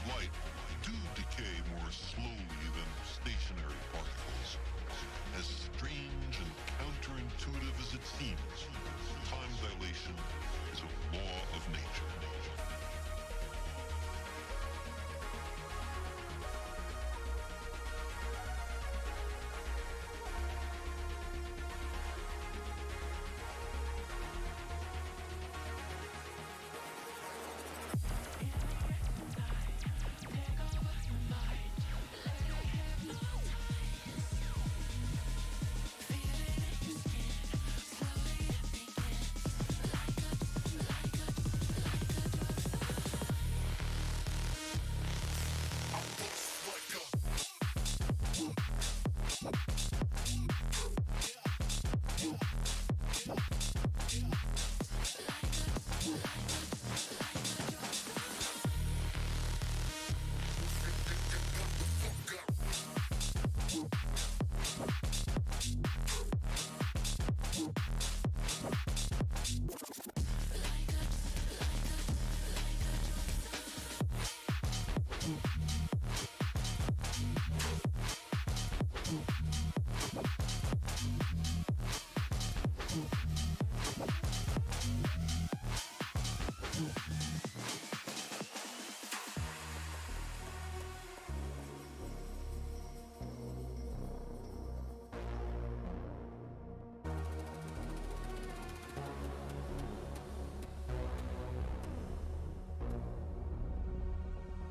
light do decay more slowly than stationary particles. As strange and counterintuitive as it seems, time dilation is a law of nature.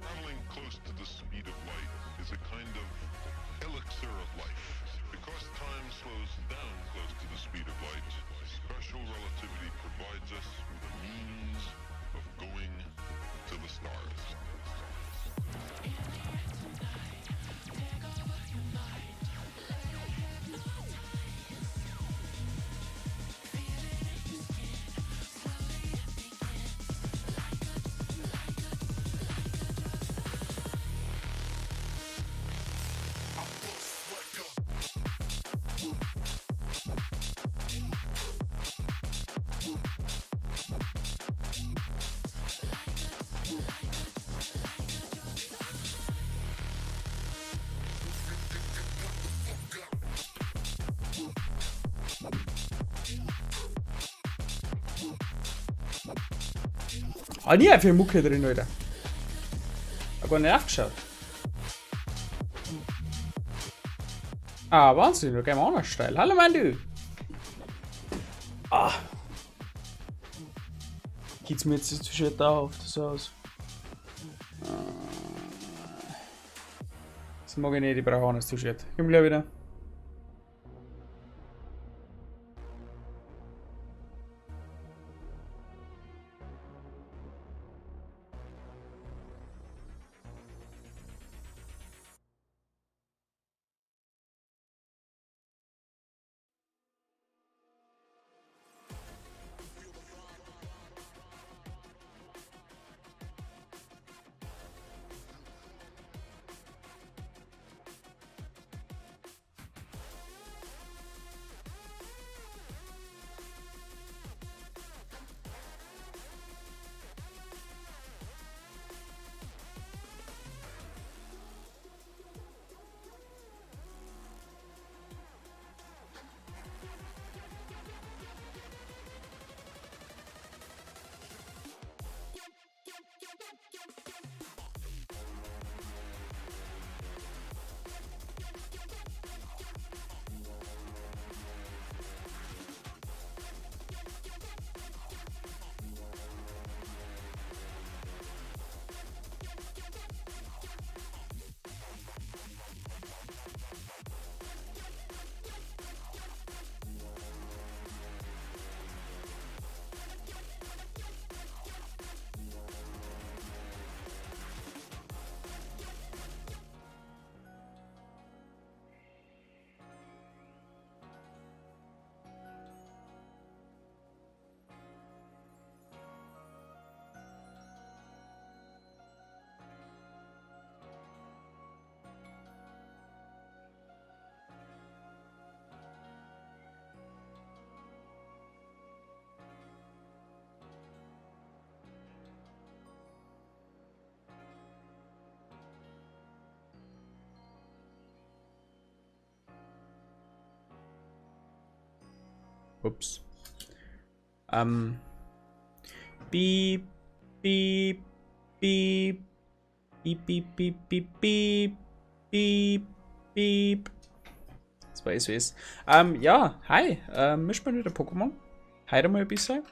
Traveling close to the speed of light is a kind of elixir of life. Because time slows down close to the speed of light, special relativity provides us with a means of going to the stars. Ah, nie viel Mucke drin, Alter. Hab gar nicht aufgeschaut. Ah, Wahnsinn, da gehen wir auch noch steil. Hallo, mein Du. Ah. Geht's mir jetzt das T-Shirt auf, das aus. Das mag ich nicht, ich brauche auch ein T-Shirt. Komm gleich wieder. Ups. Piep, piep, piep, piep, piep, piep, piep, piep, piep, piep. Das war SOS. Ja, hi. Wir spielen wieder Pokémon. Heute mal ein bisschen.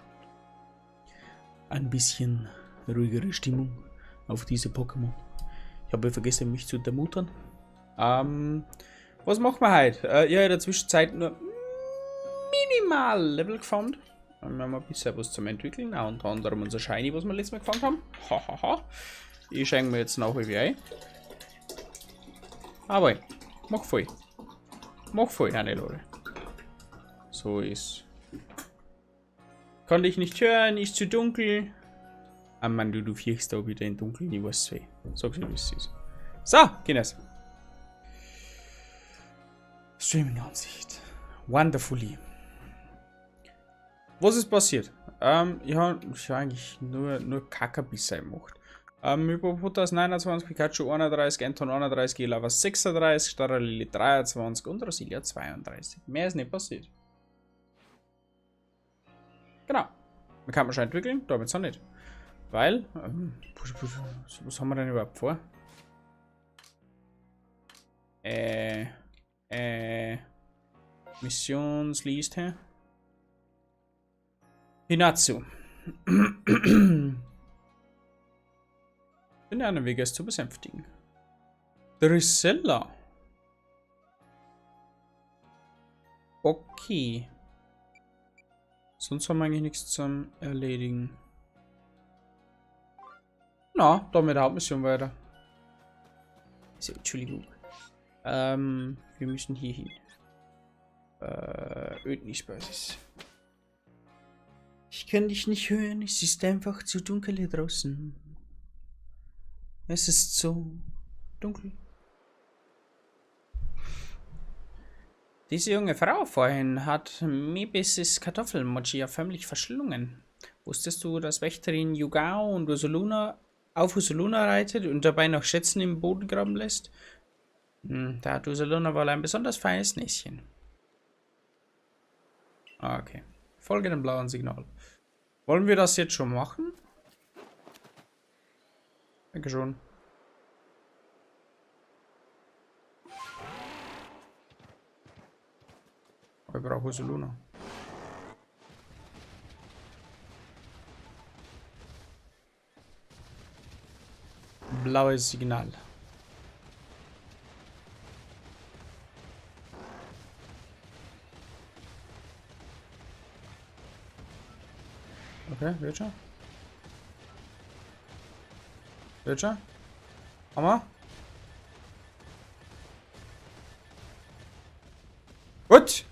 Ein bisschen ruhigere Stimmung auf diese Pokémon. Ich habe vergessen, mich zu demutern. Was machen wir heute? Ja, in der Zwischenzeit nur minimal Level gefarmt. Wir haben ein bisschen was zum Entwickeln, auch unter anderem unser Shiny, was wir letztes Mal gefangen haben. Hahaha. Ich schenke mir jetzt noch wie ein. Aber mach voll. Mach voll, Hannelore. So ist. Kann dich nicht hören, ist zu dunkel. Ah Mann, du fliegst da wieder in Dunkeln, ich weiß es. Sag's mir, wie es ist. So, Kinders. Streaming-Ansicht. Wonderfully. Was ist passiert? Ich habe eigentlich nur Kackerbisse gemacht. Hippopotas 29, Pikachu 31, Anton 31, Elava 36, Staralili 23 und Rosilia 32. Mehr ist nicht passiert. Genau. Man kann man schon entwickeln, damit auch nicht. Weil, was haben wir denn überhaupt vor? Missionsliste. Hinatsu. Finde einen Weg, es zu besänftigen. Drusilla. Okay. Sonst haben wir eigentlich nichts zum Erledigen. Na, da mit der Hauptmission weiter. So, Entschuldigung. Wir müssen hier hin. Ödnisbasis. Ich kann dich nicht hören, es ist einfach zu dunkel hier draußen. Es ist so dunkel. Diese junge Frau vorhin hat Mebis Kartoffelmochi ja förmlich verschlungen. Wusstest du, dass Wächterin Yugao und Ursaluna auf Ursaluna reitet und dabei noch Schätzen im Boden graben lässt? Da hat Ursaluna wohl ein besonders feines Näschen. Okay. Folge dem blauen Signal. Wollen wir das jetzt schon machen? Danke schon. Ich brauche Ursaluna. Blaues Signal. Okay, wird schon. Wird schon. Hammer. Gut.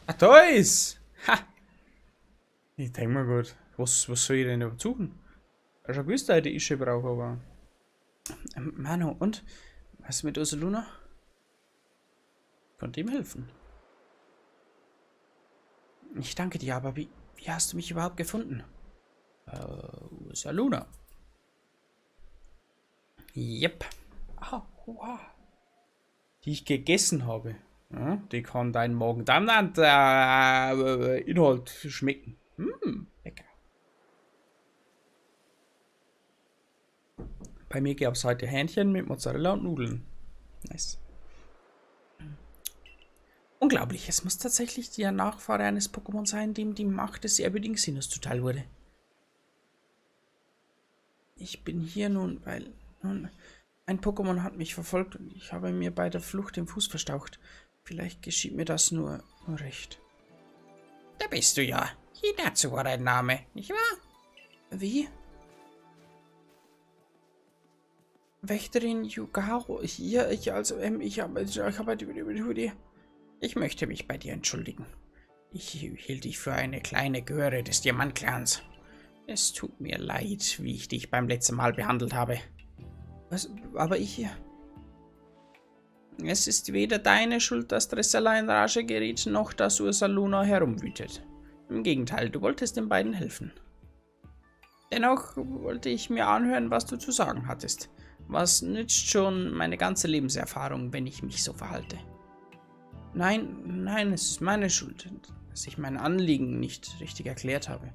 Ach, da ist. Ha. Ich denk mal gut. Was soll ich denn überhaupt suchen? Ich hab schon gewusst, dass ich die Ische brauche, aber. Manu, und? Was mit Ursaluna? Konnte ihm helfen. Ich danke dir, aber wie hast du mich überhaupt gefunden? Ursaluna. Yep. Ah, wow. Die ich gegessen habe. Ja, die kann deinen Magen-Darm-Inhalt schmecken. Lecker. Bei mir gab's heute Hähnchen mit Mozzarella und Nudeln. Nice. Unglaublich, es muss tatsächlich der Nachfahre eines Pokémon sein, dem die Macht des ehrwürdigen Sinnohs zuteil wurde. Ich bin hier nun, weil nun ein Pokémon hat mich verfolgt und ich habe mir bei der Flucht den Fuß verstaucht. Vielleicht geschieht mir das nur recht. Da bist du ja. Hinatsu war dein Name, nicht wahr? Wie? Wächterin Yugao, hier, ich also, ich habe, ich möchte mich bei dir entschuldigen. Ich hielt dich für eine kleine Göre des Diamantclans. Es tut mir leid, wie ich dich beim letzten Mal behandelt habe. Was? Aber ich... Es ist weder deine Schuld, dass Dressella in Rage geriet, noch dass Ursaluna herumwütet. Im Gegenteil, du wolltest den beiden helfen. Dennoch wollte ich mir anhören, was du zu sagen hattest. Was nützt schon meine ganze Lebenserfahrung, wenn ich mich so verhalte? Nein, nein, es ist meine Schuld, dass ich mein Anliegen nicht richtig erklärt habe.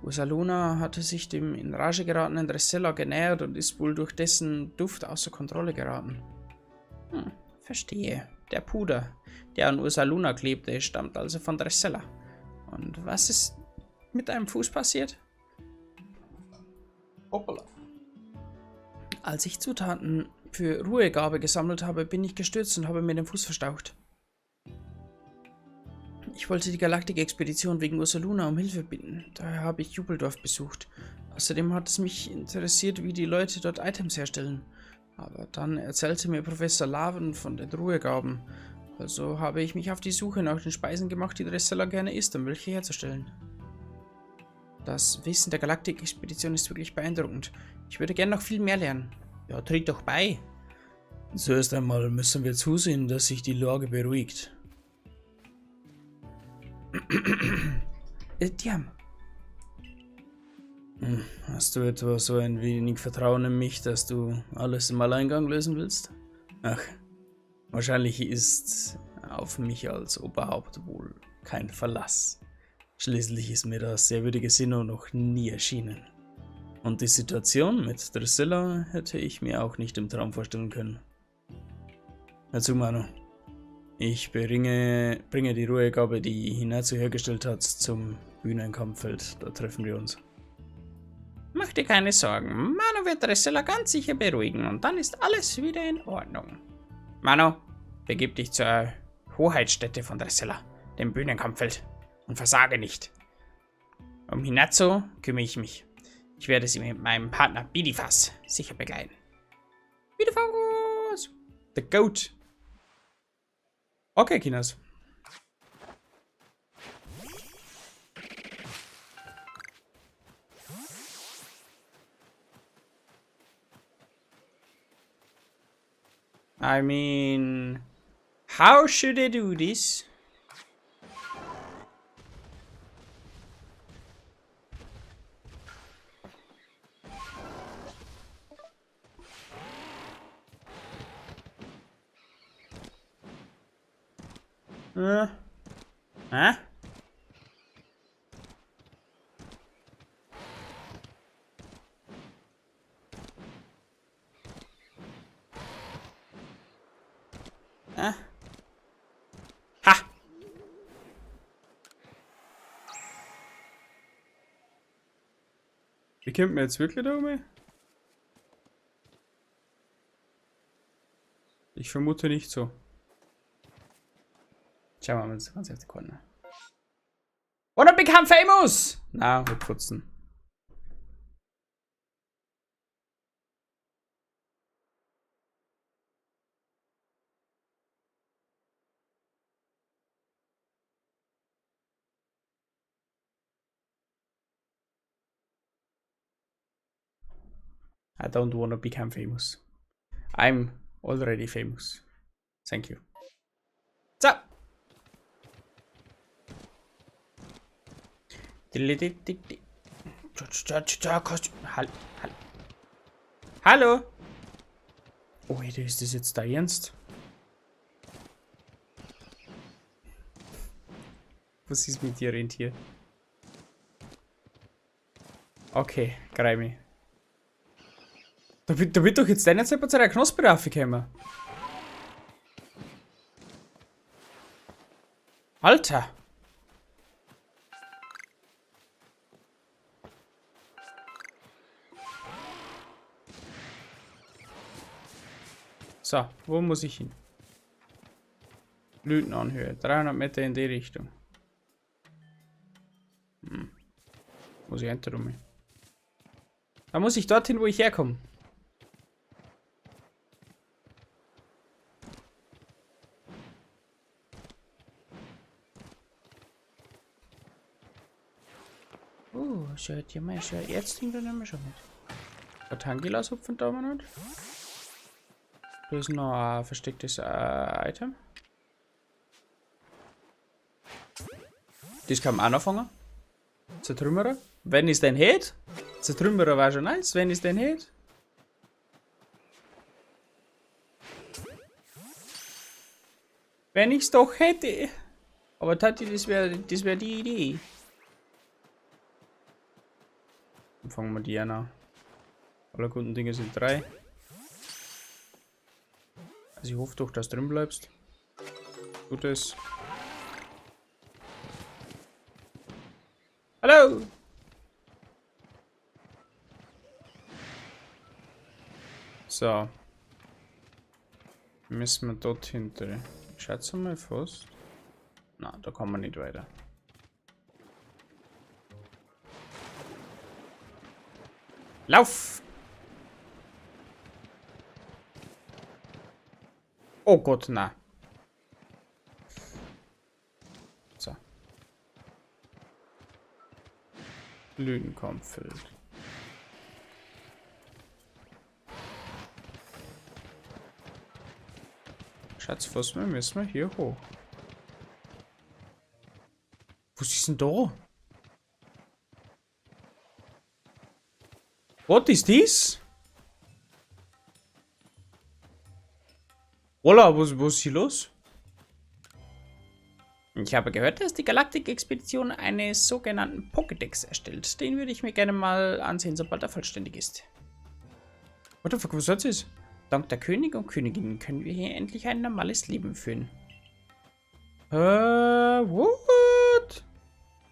Ursaluna hatte sich dem in Rage geratenen Dressella genähert und ist wohl durch dessen Duft außer Kontrolle geraten. Verstehe. Der Puder, der an Ursaluna klebte, stammt also von Dressella. Und was ist mit deinem Fuß passiert? Hoppala. Als ich Zutaten für Ruhegabe gesammelt habe, bin ich gestürzt und habe mir den Fuß verstaucht. Ich wollte die Galaktik-Expedition wegen Ursaluna um Hilfe bitten. Daher habe ich Jubeldorf besucht. Außerdem hat es mich interessiert, wie die Leute dort Items herstellen. Aber dann erzählte mir Professor Laven von den Ruhegaben. Also habe ich mich auf die Suche nach den Speisen gemacht, die Dressella gerne isst, um welche herzustellen. Das Wissen der Galaktik-Expedition ist wirklich beeindruckend. Ich würde gerne noch viel mehr lernen. Ja, tritt doch bei. Zuerst einmal müssen wir zusehen, dass sich die Lage beruhigt. Diam. Hast du etwa so ein wenig Vertrauen in mich, dass du alles im Alleingang lösen willst? Ach, wahrscheinlich ist auf mich als Oberhaupt wohl kein Verlass. Schließlich ist mir das sehr würdige Sinnoh noch nie erschienen. Und die Situation mit Drusilla hätte ich mir auch nicht im Traum vorstellen können. Hör zu, Manu. Ich bringe die Ruhegabe, die Hinatsu hergestellt hat, zum Bühnenkampffeld. Da treffen wir uns. Mach dir keine Sorgen. Manu wird Dressilla ganz sicher beruhigen und dann ist alles wieder in Ordnung. Manu, begib dich zur Hoheitsstätte von Dressilla, dem Bühnenkampffeld, und versage nicht. Um Hinatsu kümmere ich mich. Ich werde sie mit meinem Partner Bidifas sicher begleiten. Bidifas! The Goat! Okay, Kinas. I mean, how should I do this? Hä? Ha! Wie kommt man jetzt wirklich da rum? Ich vermute nicht so. Schauen wir mal, das ganz erste Corner. Wanna become famous! Na, wir putzen. I don't wanna become famous. I'm already famous. Thank you. So. Hallo. Oh, ist das jetzt da ernst? Was ist mit dir, Rentier? Okay, greif. Da wird doch jetzt deine Zeit bei der Knospe raufgekommen. Alter! So, wo muss ich hin? Blütenanhöhe, 300 Meter in die Richtung. Muss ich hinter rum? Da muss ich dorthin, wo ich herkomme. Oh, schaut ihr mal, schaut jetzt hinter dem schon mit. Ein Tangilas hupfen da mal nicht. Da ist noch ein verstecktes Item. Das kann man auch noch fangen. Zertrümmerer. Wenn ich's denn hätt. Zertrümmerer war schon nice, wenn ich's denn hätt. Wenn ich's doch hätte. Aber Tati, das wär die Idee. Dann fangen wir die an. Alle guten Dinge sind 3. Also ich hoffe doch, dass du drin bleibst. Gutes. Hallo! So. Müssen wir dort hinter. Schaut's mal fast. Na, da kommen wir nicht weiter. Lauf! Oh Gott, na. So. Blütenkampffeld. Schatz, was müssen wir hier hoch? Was ist denn da? What is this? Hola, was ist hier los? Ich habe gehört, dass die Galaktik-Expedition einen sogenannten Pokédex erstellt. Den würde ich mir gerne mal ansehen, sobald er vollständig ist. What the fuck, was soll das? Dank der König und Königin können wir hier endlich ein normales Leben führen. What?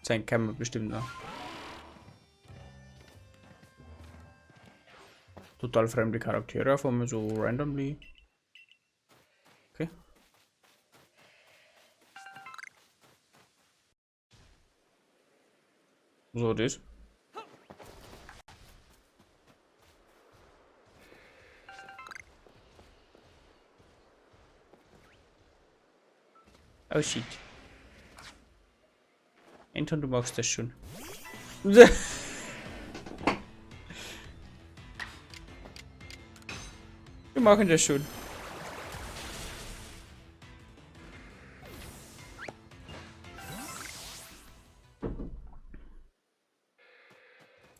Sein kann man bestimmt noch. Total fremde Charaktere auf einmal so randomly. Okay. So, das. Oh shit. Anton, du machst das schon. Wir machen das schon.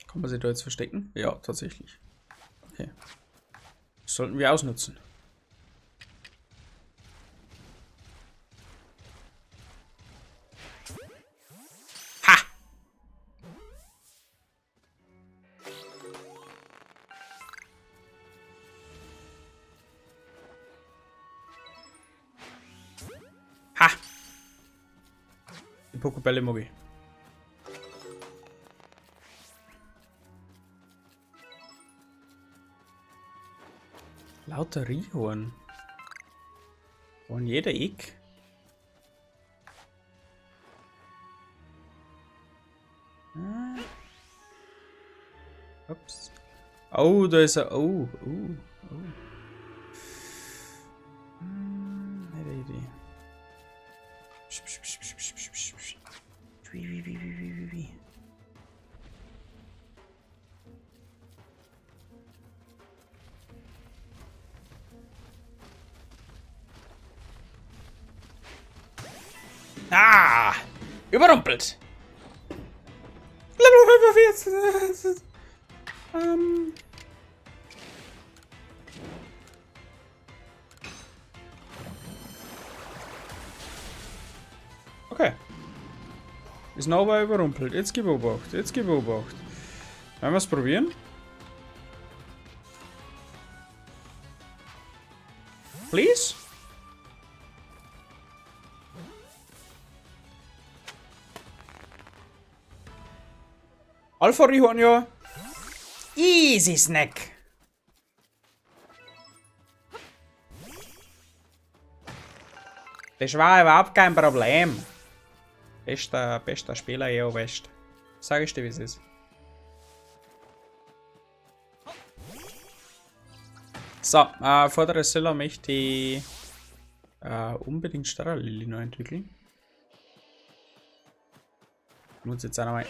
Kann man sich da jetzt verstecken? Ja, tatsächlich. Okay. Das sollten wir ausnutzen. Ha! Ha! Die Pokébälle mag ich. Lauter Rihorn. Und jeder Eck. Ah. Ups. Oh, da ist er. Oh, oh, oh. Nette Idee. Psch, psch, psch, psch, psch, psch, psch. Wie, wie, wie, wie, wie, wie. Ah! Überrumpelt! Level 45! Okay. Ist noch aber überrumpelt. Jetzt gib Obacht. Jetzt gib Obacht. Wollen wir's probieren? Please? Alpha Rihorn, ja. Easy Snack. Das war überhaupt kein Problem. Bester Spieler, ja, best. Sag ich dir, wie es ist. So, vor der Scylla möchte ich unbedingt Staralili noch entwickeln. Ich muss jetzt auch nochmal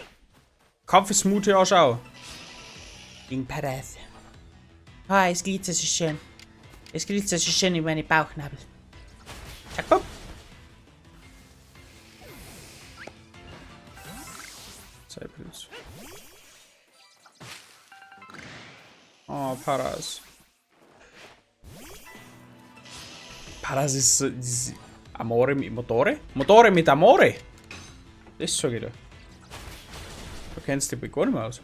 Kampfesmute anschauen. Gegen Paras. Ah, es glitzert so schön. Es glitzert so schön in meine Bauchnabel. Zack, bumm. Zeitpilz. Oh, Paras. Paras ist so, ist Amore mit Motore? Motore mit Amore! Das sag ich da. Da kennst du dich gar nicht mehr aus.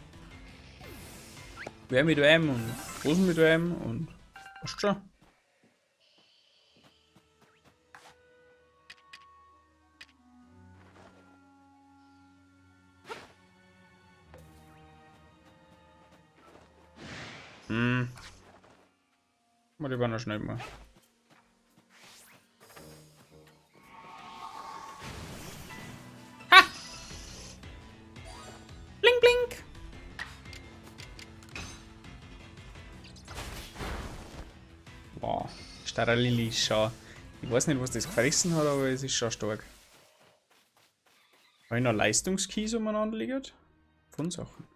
Wer mit wem und was mit wem und passt schon. Hm. Mal lieber noch schnell mal. Ha! Blink, blink! Wow, Staralili ist schon. Ich weiß nicht, was das gefressen hat, aber es ist schon stark. Habe ich noch Leistungskeys umeinander liegen? Von Sachen.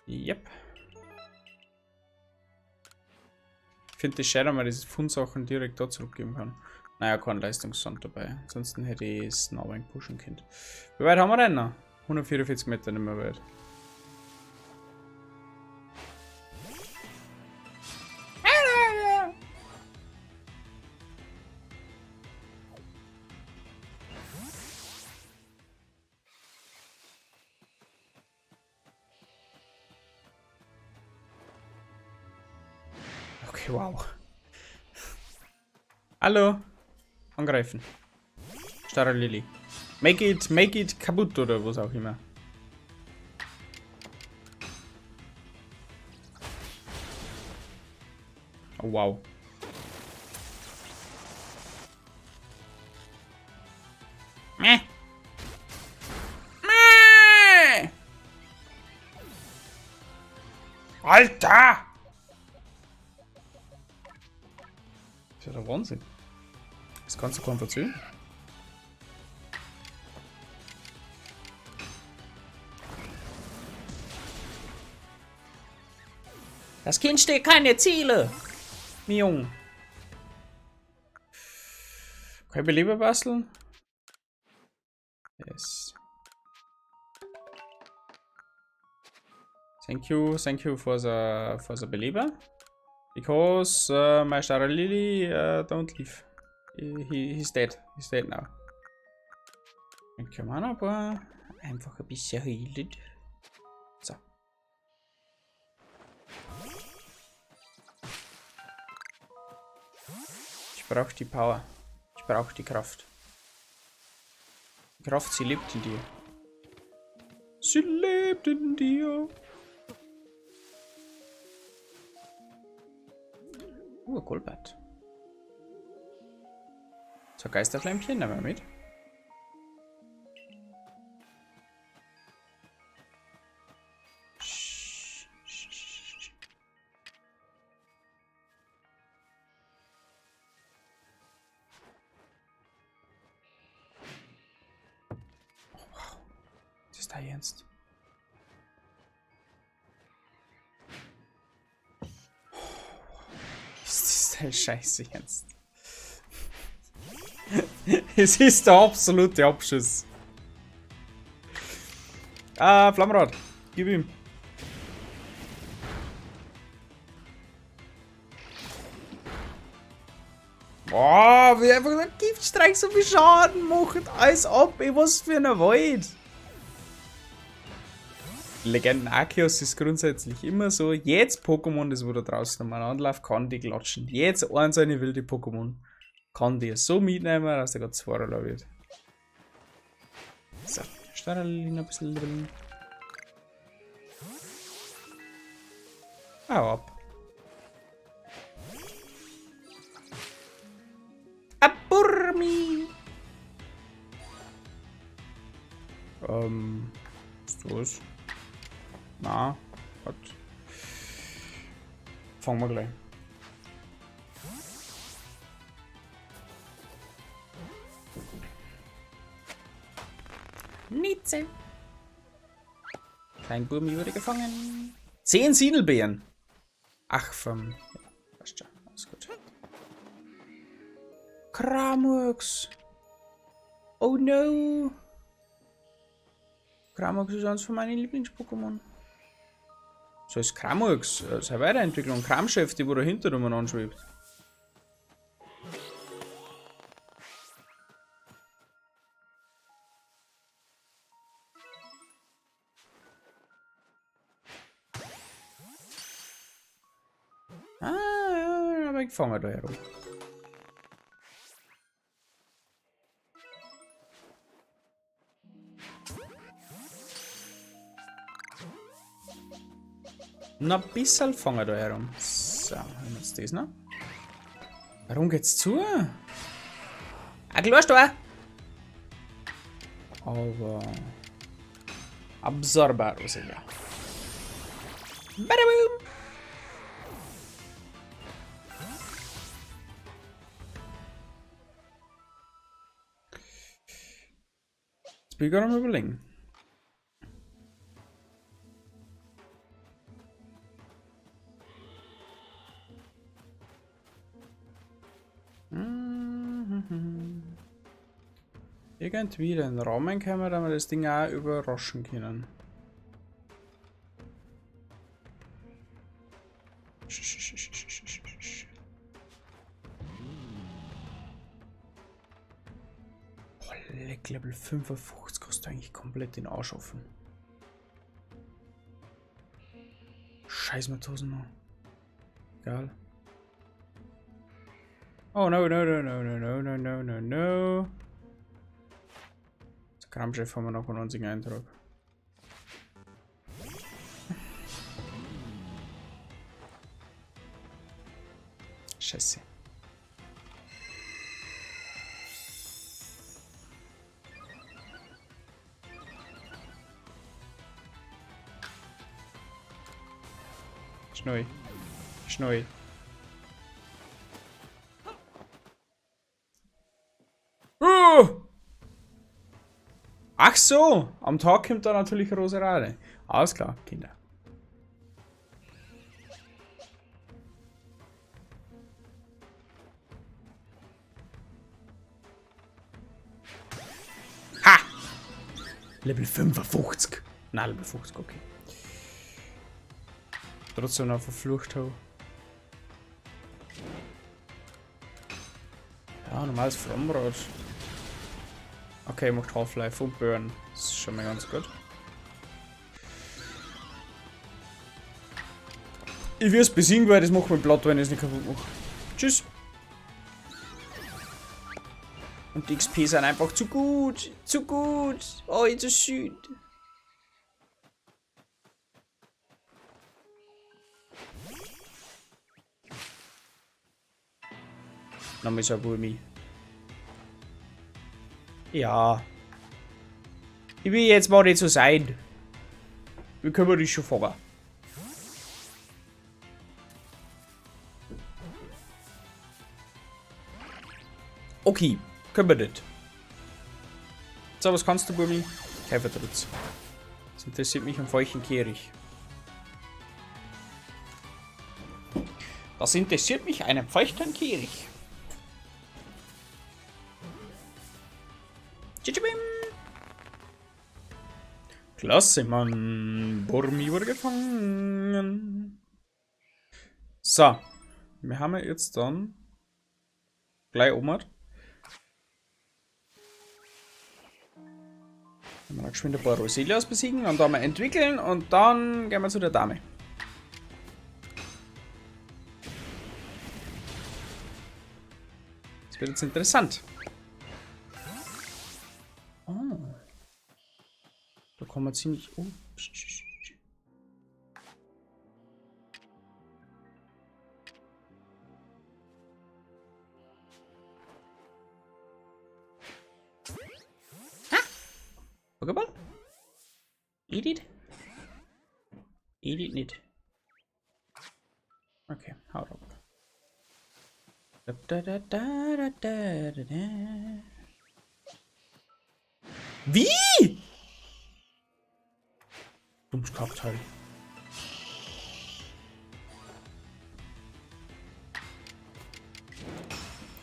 Yep. Ich finde es schön, wenn man diese Fundsachen direkt da zurückgeben kann. Naja, kein Leistungssand dabei. Ansonsten hätte ich es noch ein wenig pushen können. Wie weit haben wir denn noch? 144 Meter nicht mehr weit. Okay, wow. Hallo. Angreifen. Staralili. Make it kaputt oder was auch immer. Oh, wow. Meh. Meh. Alter! Das ist ja der Wahnsinn. Das kannst du kaum verzögern. Das Kind steht keine Ziele. Miung. Kann ich Beleber basteln? Yes. Thank you, thank you for the Beleber. Because my Staralili don't leave. He's dead. He's dead now. Dann können wir noch ein paar einfach ein bisschen heilen. So. Ich brauch die Power. Ich brauch die Kraft. Die Kraft, sie lebt in dir. Sie lebt in dir. Golbat. So, Geisterflämmchen nehmen wir mit. Oh, wow. Was ist da jetzt? Ist das Scheiße jetzt? Es ist der absolute Abschuss. Ah, Flammrad. Gib ihm. Boah, wie einfach der Giftstreich so viel Schaden macht. Als ob, ey, was für ein Wald. Legenden Arceus ist grundsätzlich immer so, jedes Pokémon, das wo da draußen umeinander läuft, kann die klatschen. Jedes einzelne wilde Pokémon kann die so mitnehmen, dass der grad zwei wird. So, Staralili noch ein bisschen leveln. Hau ab. Aburmi! Ist was? Na, gut. Fangen wir gleich. Nietzsche. Kein Burmi wurde gefangen. 10 Sinelbeeren. Ach, vom. Ja, passt schon. Alles gut. Kramux. Oh no. Kramux ist eins von meinen Lieblings-Pokémon. So ist Kramux, seine Weiterentwicklung. Kramchef, die wo dahinter umeinander schwebt. wenig fangen da herum. Noch ein bisschen fangen da herum. So, haben wir jetzt das noch. Warum geht's zu? Ein Kloster! Aber. Absorber, Roselia. Badaboom! Jetzt bin ich gerade am Überlegen. Irgendwie den Raum reinkommen, da wir das Ding auch überraschen können. Boah, leck, Level 55 kostet eigentlich komplett den Arsch offen. Scheiß Matrosen noch. Egal. Oh no, no, no, no, no, no, no, no, no, no. Das Kramchef haben wir noch einen einzigen Eintrag. Scheiße. Schnell. Schnell. Oh! Ach so, am Tag kommt da natürlich Roserade. Alles klar, Kinder. Ha! Level 55. Nein, Level 50, okay. Trotzdem noch verflucht habe. Ja, normales Flammrad. Okay, macht Half-Life und Burn. Das ist schon mal ganz gut. Ich will es besiegen, weil das macht mir platt, wenn ich es nicht kaputt mache. Tschüss. Und die XP sind einfach zu gut. Zu gut. Oh, it's so schön. Nochmal so ein Burmi. Ja. Ich will jetzt mal nicht so sein. Wir können das schon fangen. Okay, können wir nicht. So, was kannst du, Burmi? Käfertrutz. Das interessiert mich am feuchten Kehricht. Das interessiert mich einem feuchten Kehricht. Klasse, Mann. Burmi wurde gefangen. So. Wir haben ja jetzt dann gleich oben. Dann wir geschwind ein paar Roselias besiegen und dann mal entwickeln und dann gehen wir zu der Dame. Das wird jetzt interessant. Oh. Da kommen wir ziemlich... Oh. Ha! Pokéball? Eat it? Eat it nicht. Okay, haut ab. Da, da, da, da, da, da, da. Wie? Dummes Kackteil.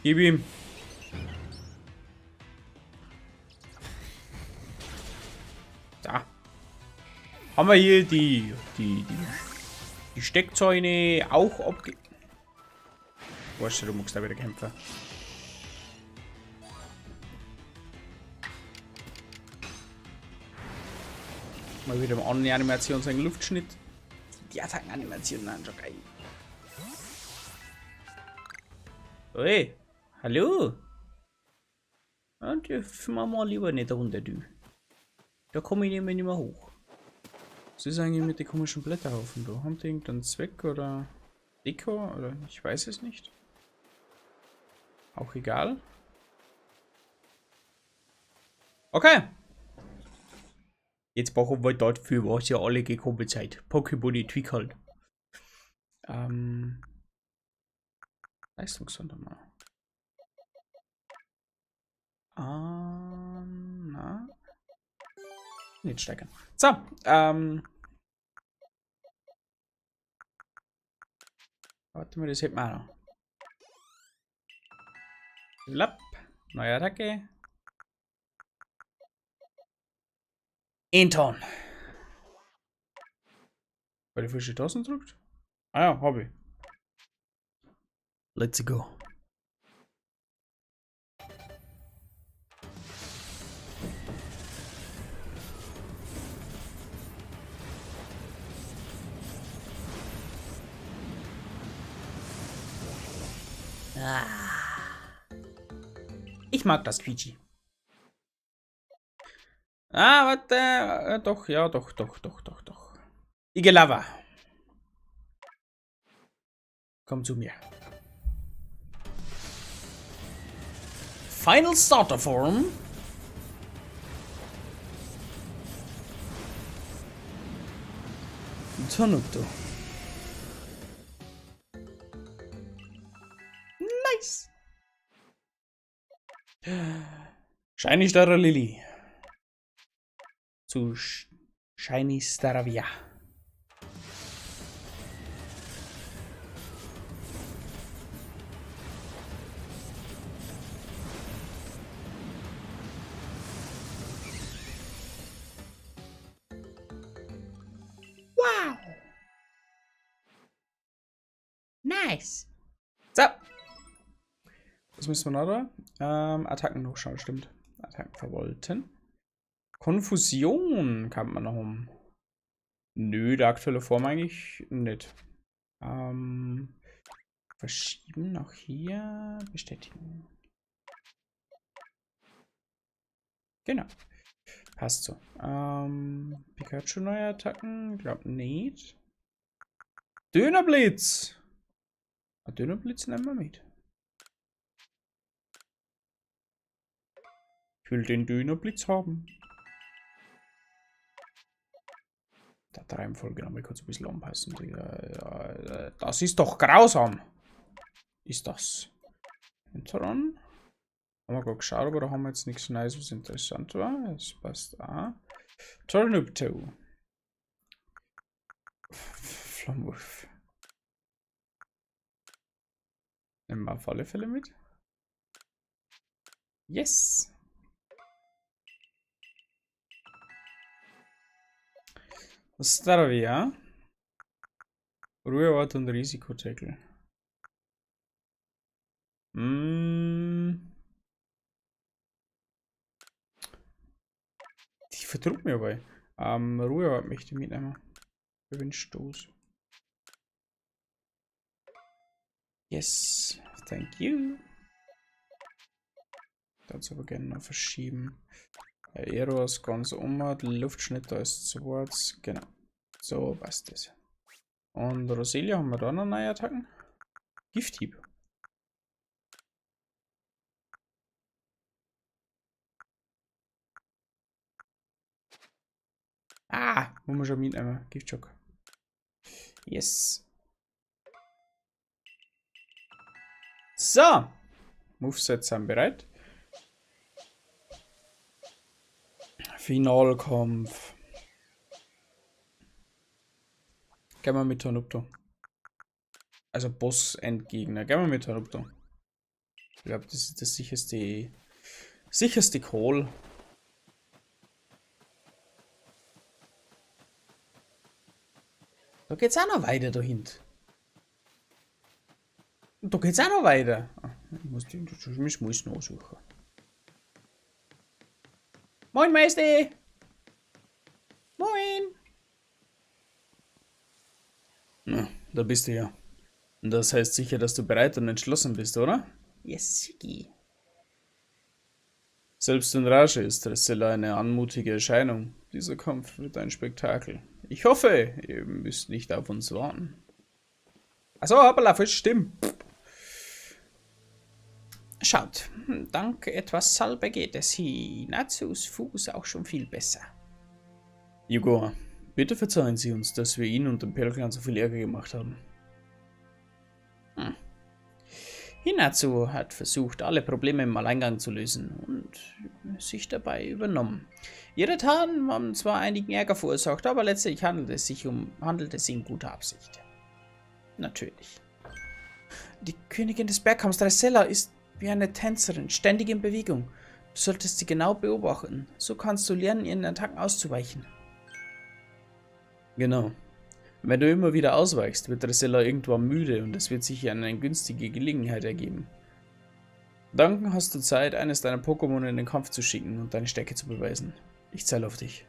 Gib ihm. Da. Haben wir hier die Steckzäune auch abge... Weißt du, du musst da wieder kämpfen. Mal wieder eine Animation, so einen Luftschnitt. Die Attackenanimationen sind schon geil. Oi, hallo? Und ich mach mal lieber nicht runter, du. Da komme ich nämlich nicht mehr hoch. Was ist eigentlich mit den komischen Blätterhaufen da? Haben die irgendeinen Zweck oder Deko oder ich weiß es nicht. Auch egal. Okay. Jetzt brauchen wir dort für was ihr alle gekommen seid. Pokémon entwickeln. Leistungssondermal. Na. Nicht steigern. So, warte mal, das hätten wir auch noch. Lapp. Neue Attacke. Enton. Weil die frische Tasten drückt? Ah ja, hab ich. Let's go. Ah. Ich mag das Quietschi. Ah, warte. Doch, ja, doch, doch, doch, doch, doch. Igelava. Komm zu mir. Final Starter Form. Tornupto. Nice. Shiny Star Lily. Zu Shiny Staravia. Wow. Nice. So. Was müssen wir noch da? Attacken hochschauen, stimmt. Attacken verwalten. Konfusion kann man noch um. Nö, der aktuelle Form eigentlich nicht. Verschieben nach hier. Bestätigen. Genau. Passt so. Pikachu neue Attacken? Glaub nicht. Dönerblitz! Ah, Dönerblitz nehmen wir mit. Ich will den Dönerblitz haben. Da Reihenfolge noch mal kurz ein bisschen anpassen. Digga. Das ist doch grausam. Ist das. Enteron. Haben wir gerade geschaut, aber da haben wir jetzt nichts Neues, was interessant war. Das passt auch. Tornupto. Flammenwurf. Nehmen wir auf alle Fälle mit. Yes. Staravia. Ruheort und Risikotackle. Die verdruckt mir aber. Ruheort möchte ich mitnehmen. Für den Stoß. Yes, thank you. Dazu aber gerne noch verschieben. Aero ist ganz um, Luftschnitt da ist schwarz. Genau. So passt das. Und Roselia haben wir da noch neue Attacken. Gifthieb. Ah, muss man schon mitnehmen. Giftschock. Yes. So. Movesets sind bereit. Finalkampf. Gehen wir mit Tornupto. Also Boss-Endgegner. Gehen wir mit Tornupto. Ich glaub, das ist das sicherste Call. Da geht's auch noch weiter da hinten. Und da geht's auch noch weiter. Ah, ich muss die, ich muss nachsuchen. Moin, Meister! Moin! Na, da bist du ja. Und das heißt sicher, dass du bereit und entschlossen bist, oder? Yes, Sigi. Selbst in Rage ist Dressilla eine anmutige Erscheinung. Dieser Kampf wird ein Spektakel. Ich hoffe, ihr müsst nicht auf uns warten. Achso, hoppala, falsche Stimme. Schaut, dank etwas Salbe geht es Hinatsus Fuß auch schon viel besser. Yugoa, bitte verzeihen Sie uns, dass wir Ihnen und dem Perlclan so viel Ärger gemacht haben. Hinatsu hat versucht, alle Probleme im Alleingang zu lösen und sich dabei übernommen. Ihre Taten haben zwar einigen Ärger verursacht, aber letztlich handelt es sich in guter Absicht. Natürlich. Die Königin des Bergkamms Dressella ist wie eine Tänzerin, ständig in Bewegung. Du solltest sie genau beobachten. So kannst du lernen, ihren Attacken auszuweichen. Genau. Wenn du immer wieder ausweichst, wird Dressella irgendwann müde und es wird sich eine günstige Gelegenheit ergeben. Dann hast du Zeit, eines deiner Pokémon in den Kampf zu schicken und deine Stärke zu beweisen. Ich zähle auf dich.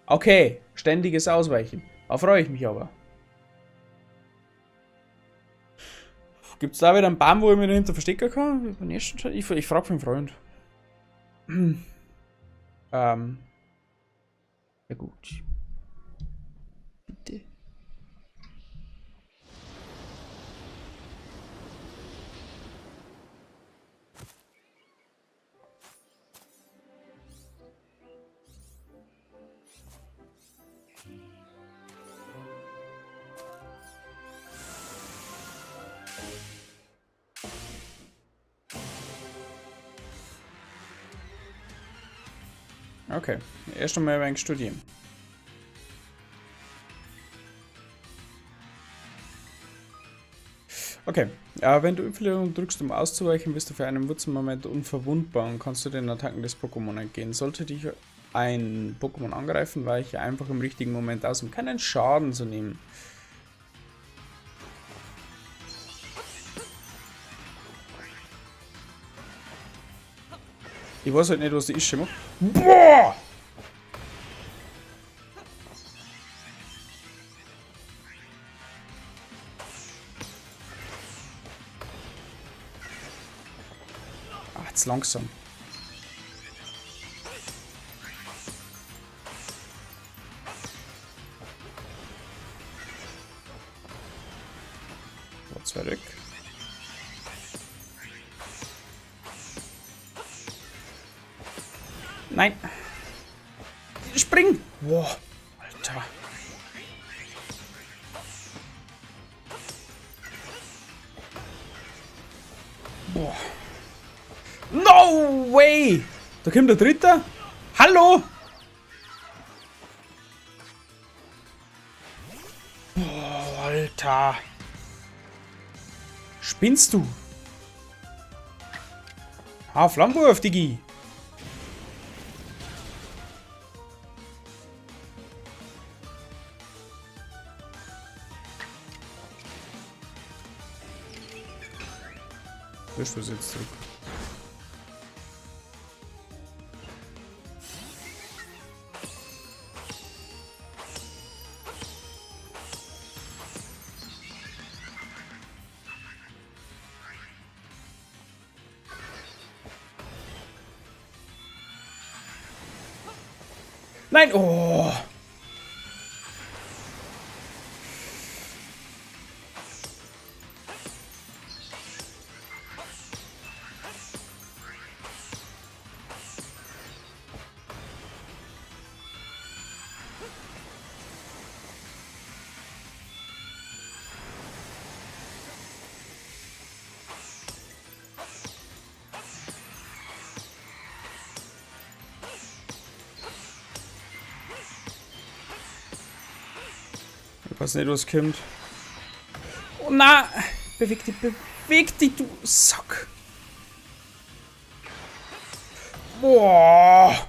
Okay, ständiges Ausweichen. Da freue ich mich aber. Gibt's da wieder einen Baum, wo ich mich dahinter verstecken kann? Ich frage für einen Freund. Ja gut. Bitte. Okay, erst einmal ein wenig studieren. Okay, wenn du Y drückst, um auszuweichen, bist du für einen Wurzelmoment unverwundbar und kannst du den Attacken des Pokémon entgehen. Sollte dich ein Pokémon angreifen, weiche einfach im richtigen Moment aus, um keinen Schaden zu nehmen. Ich weiß halt nicht, was die Ische macht. Boah! Ach, jetzt langsam. So, zurück. Nein. Spring! Boah, Alter. Boah. No way! Da kommt der Dritte. Hallo! Boah, Alter. Spinnst du? Ah, Flammenwurf, Digi. Wischst du es jetzt zurück? Nein! Oh! Ich weiß nicht, was kommt. Oh na! Beweg dich, du Sack! Boah!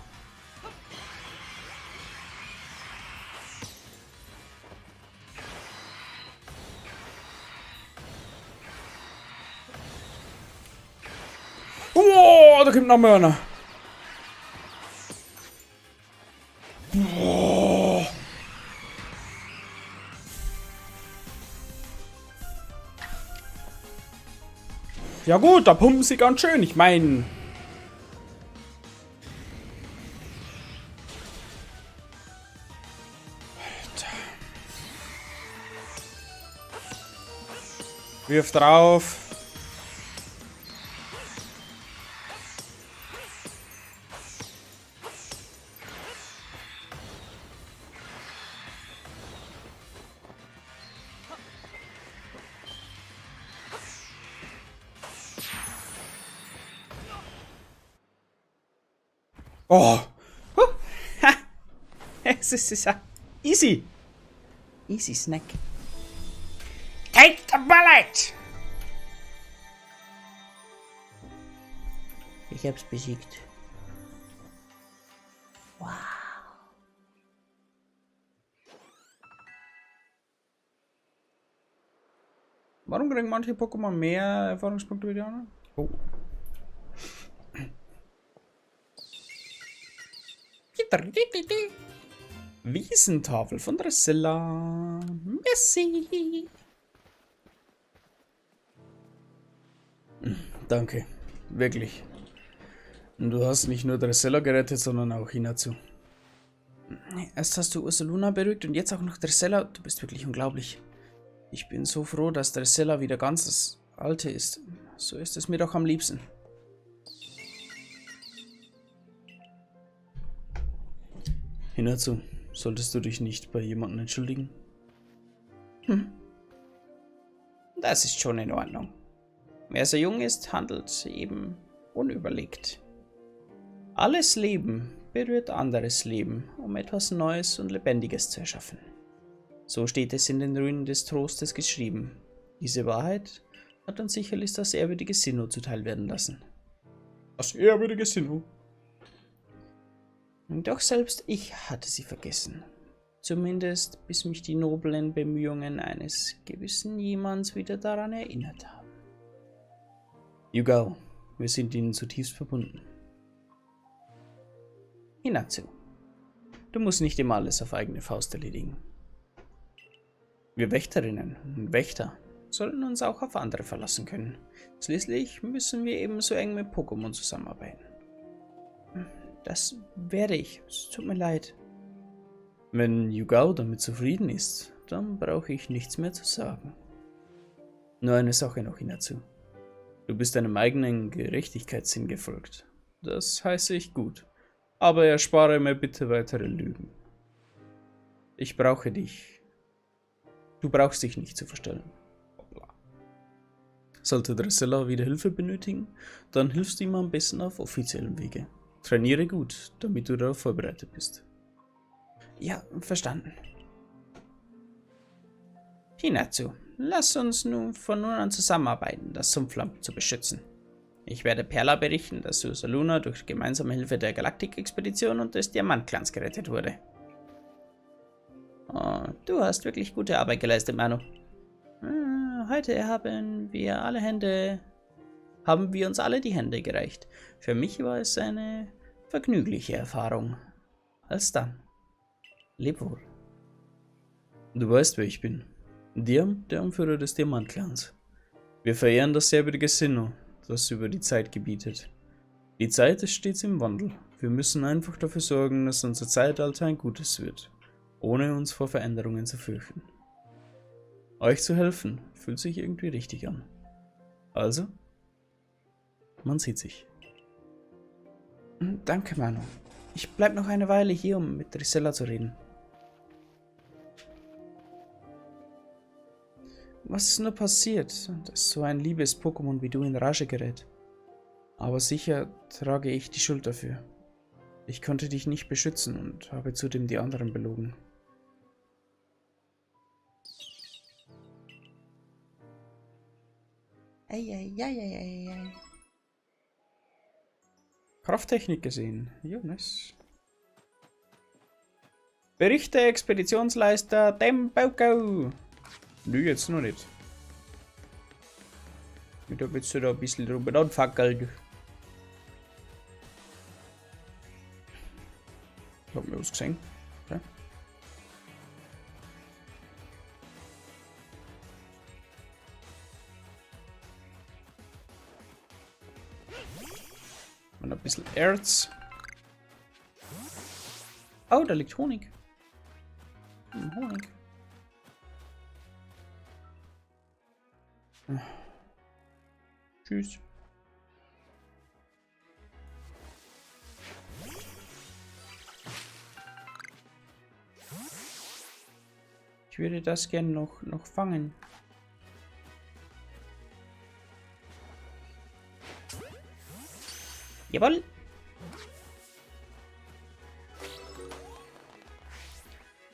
Boah, da kommt noch mehr einer. Boah. Ja gut, da pumpen sie ganz schön. Ich meine... Alter. Wirf drauf. Oh. Huh. Ha. Es ist ja easy. Easy snack. Take the bullet! Ich hab's besiegt. Wow. Warum kriegen manche Pokémon mehr Erfahrungspunkte wie die anderen? Oh. Wiesentafel von Dressilla. Merci. Danke. Wirklich. Du hast nicht nur Dressilla gerettet, sondern auch Hinatsu. Erst hast du Ursaluna beruhigt und jetzt auch noch Dressilla. Du bist wirklich unglaublich. Ich bin so froh, dass Dressilla wieder ganz das Alte ist. So ist es mir doch am liebsten. Hinatsu, solltest du dich nicht bei jemandem entschuldigen? Hm. Das ist schon in Ordnung. Wer so jung ist, handelt eben unüberlegt. Alles Leben berührt anderes Leben, um etwas Neues und Lebendiges zu erschaffen. So steht es in den Ruinen des Trostes geschrieben. Diese Wahrheit hat uns sicherlich das ehrwürdige Sinnoh zuteil werden lassen. Das ehrwürdige Sinnoh. Doch selbst ich hatte sie vergessen. Zumindest bis mich die noblen Bemühungen eines gewissen Jemands wieder daran erinnert haben. Yugao, wir sind ihnen zutiefst verbunden. Hinatsu, du musst nicht immer alles auf eigene Faust erledigen. Wir Wächterinnen und Wächter sollten uns auch auf andere verlassen können. Schließlich müssen wir ebenso eng mit Pokémon zusammenarbeiten. Das werde ich. Es tut mir leid. Wenn Yugao damit zufrieden ist, dann brauche ich nichts mehr zu sagen. Nur eine Sache noch, Hinatsu. Du bist deinem eigenen Gerechtigkeitssinn gefolgt. Das heiße ich gut. Aber erspare mir bitte weitere Lügen. Ich brauche dich. Du brauchst dich nicht zu verstellen. Hoppla. Sollte Dressilla wieder Hilfe benötigen, dann hilfst du ihm am besten auf offiziellem Wege. Trainiere gut, damit du darauf vorbereitet bist. Ja, verstanden. Hinatsu, lass uns nun von nun an zusammenarbeiten, das Sumpfland zu beschützen. Ich werde Perla berichten, dass Ursaluna durch gemeinsame Hilfe der Galaktik-Expedition und des Diamantclans gerettet wurde. Oh, du hast wirklich gute Arbeit geleistet, Manu. Heute haben wir uns alle die Hände gereicht. Für mich war es eine vergnügliche Erfahrung. Alsdann. Leb wohl. Du weißt, wer ich bin. Diam, der Anführer des Diamantclans. Wir verehren das ehrwürdige Sinnoh, das über die Zeit gebietet. Die Zeit ist stets im Wandel. Wir müssen einfach dafür sorgen, dass unser Zeitalter ein gutes wird, ohne uns vor Veränderungen zu fürchten. Euch zu helfen, fühlt sich irgendwie richtig an. Also, man sieht sich. Danke, Manu. Ich bleib noch eine Weile hier, um mit Dressilla zu reden. Was ist nur passiert, dass so ein liebes Pokémon wie du in Rage gerät? Aber sicher trage ich die Schuld dafür. Ich konnte dich nicht beschützen und habe zudem die anderen belogen. Eieieiei. Krafttechnik gesehen. Ja, nice. Berichte Expeditionsleister Demboko. Nö, jetzt noch nicht. Da willst du da ein bisschen drüber anfackeln. Ich hab mir was gesehen. Okay. bisschen Erz. Oh, da liegt Honig. Honig. Tschüss. Ich würde das gerne noch fangen. Jawohl.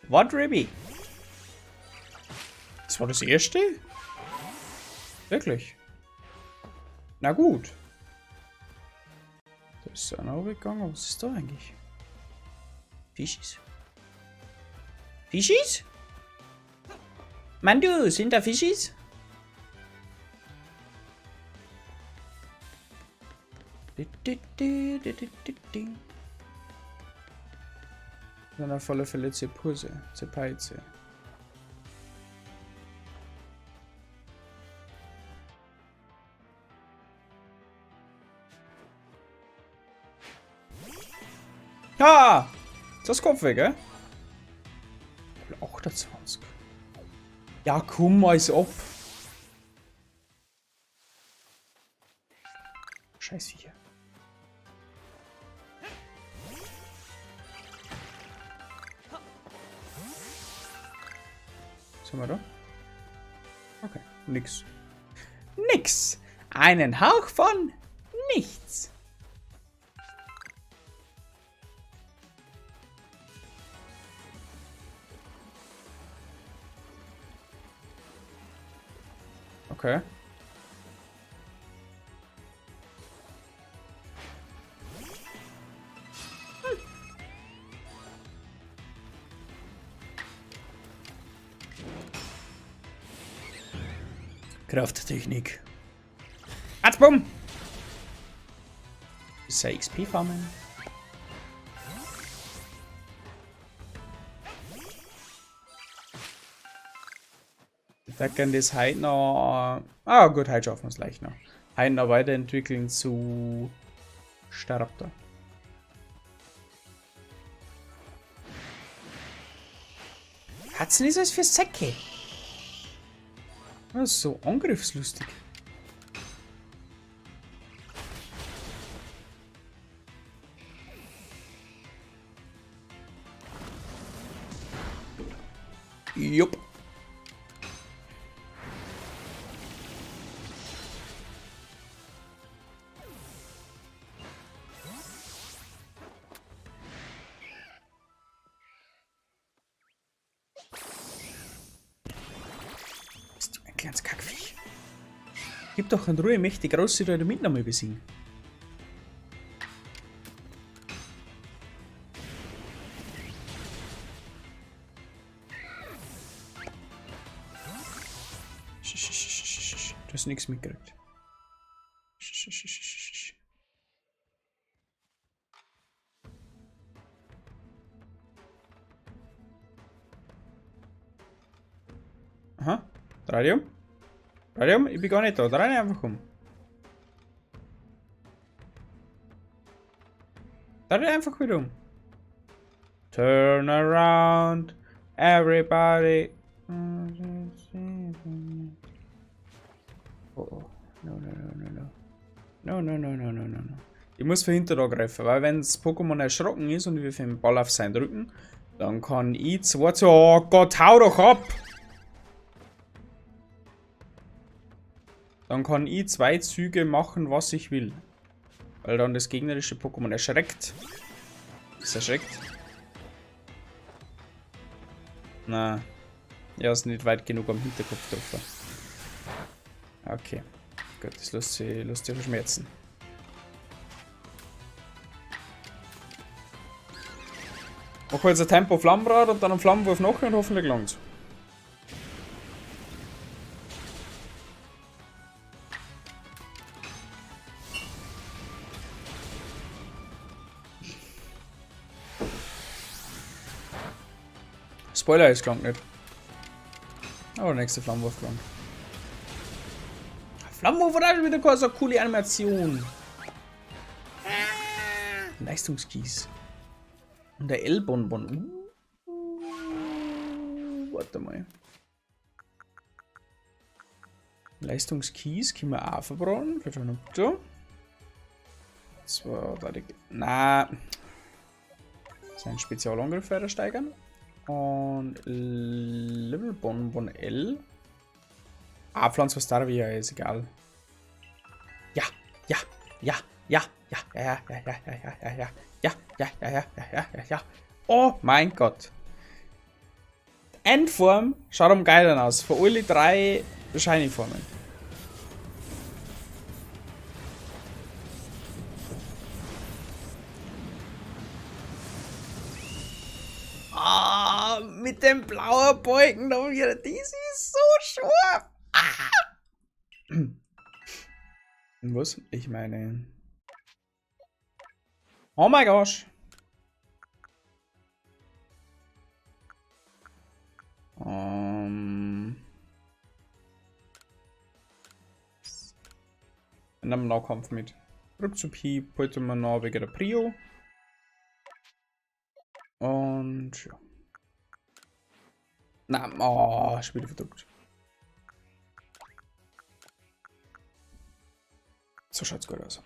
What, Ruby? Das war das erste? Wirklich? Na gut. Da ist einer runtergegangen. Was ist da eigentlich? Fischis? Fischis? Mann, du, sind da Fischis? Dann auf alle Fälle Zepurse, Zepeize. Ha! Ist das Kopf weg, gell? 28. Ja, komm, als ob. Scheiß Viecher. Was haben wir da? Okay, nix. Nix! Einen Hauch von nichts! Okay. Krafttechnik. Atzbum! Ist ja XP farmen. Da kann das heute noch. Ah, gut, heute schaffen wir es leicht noch. Heute noch weiterentwickeln zu Staraptor. Katzen ist es für Säcke. Das ist so angriffslustig. Jupp. Bist du ein kleines Kackviech? Gib doch in Ruhe, möchte die große da in der Mitnahme besiegen. Du hast nichts mitgekriegt. Aha, dreh dich um. Dreh dich um, ich bin gar nicht da. Dreh dich einfach um. Dreh dich einfach wieder um. Turn around, everybody. Oh, oh. No, no, no, no, no. No, no, no, no, no, no, no. Ich muss von hinten angreifen, weil wenn das Pokémon erschrocken ist und wir für den Ball auf sein drücken, dann kann ich 2 zu... Oh Gott, hau doch ab! Dann kann ich 2 Züge machen, was ich will. Weil dann das gegnerische Pokémon erschreckt. Ist erschreckt? Na. Ja, ist nicht weit genug am Hinterkopf getroffen. Okay. Gut, das lässt sich verschmerzen. Machen wir jetzt ein Tempo Flammenrad und dann einen Flammenwurf noch und hoffentlich langt's. Spoiler, es klang nicht. Aber der nächste Flammenwurf klang. Flammenwurf hat auch schon wieder so eine coole Animation. Leistungskies. Und der L-Bonbon. Warte mal. Leistungskies können wir auch verbraten. Für da. 2, 3, na. Sein Spezialangriff weiter steigern. Und Level Bonbon L. Ah, Pflanz was Staravia ist egal. Ja, ja, ja, ja, ja, ja, ja, ja, ja, ja, ja, ja, ja, ja, ja, ja, ja, ja, ja, ja. Oh mein Gott. Endform schaut am geilen aus. Für alle drei Shiny-Formen. Ah, mit dem blauen Balken da wieder. Das ist so scharf. Ah. Was? Ich meine. Oh my gosh. In einem Nahkampf mit. Rückzug P, wir noch wegen der Prio. Und ja. Na, oh, schon wieder verdrückt. So schaut's gut aus.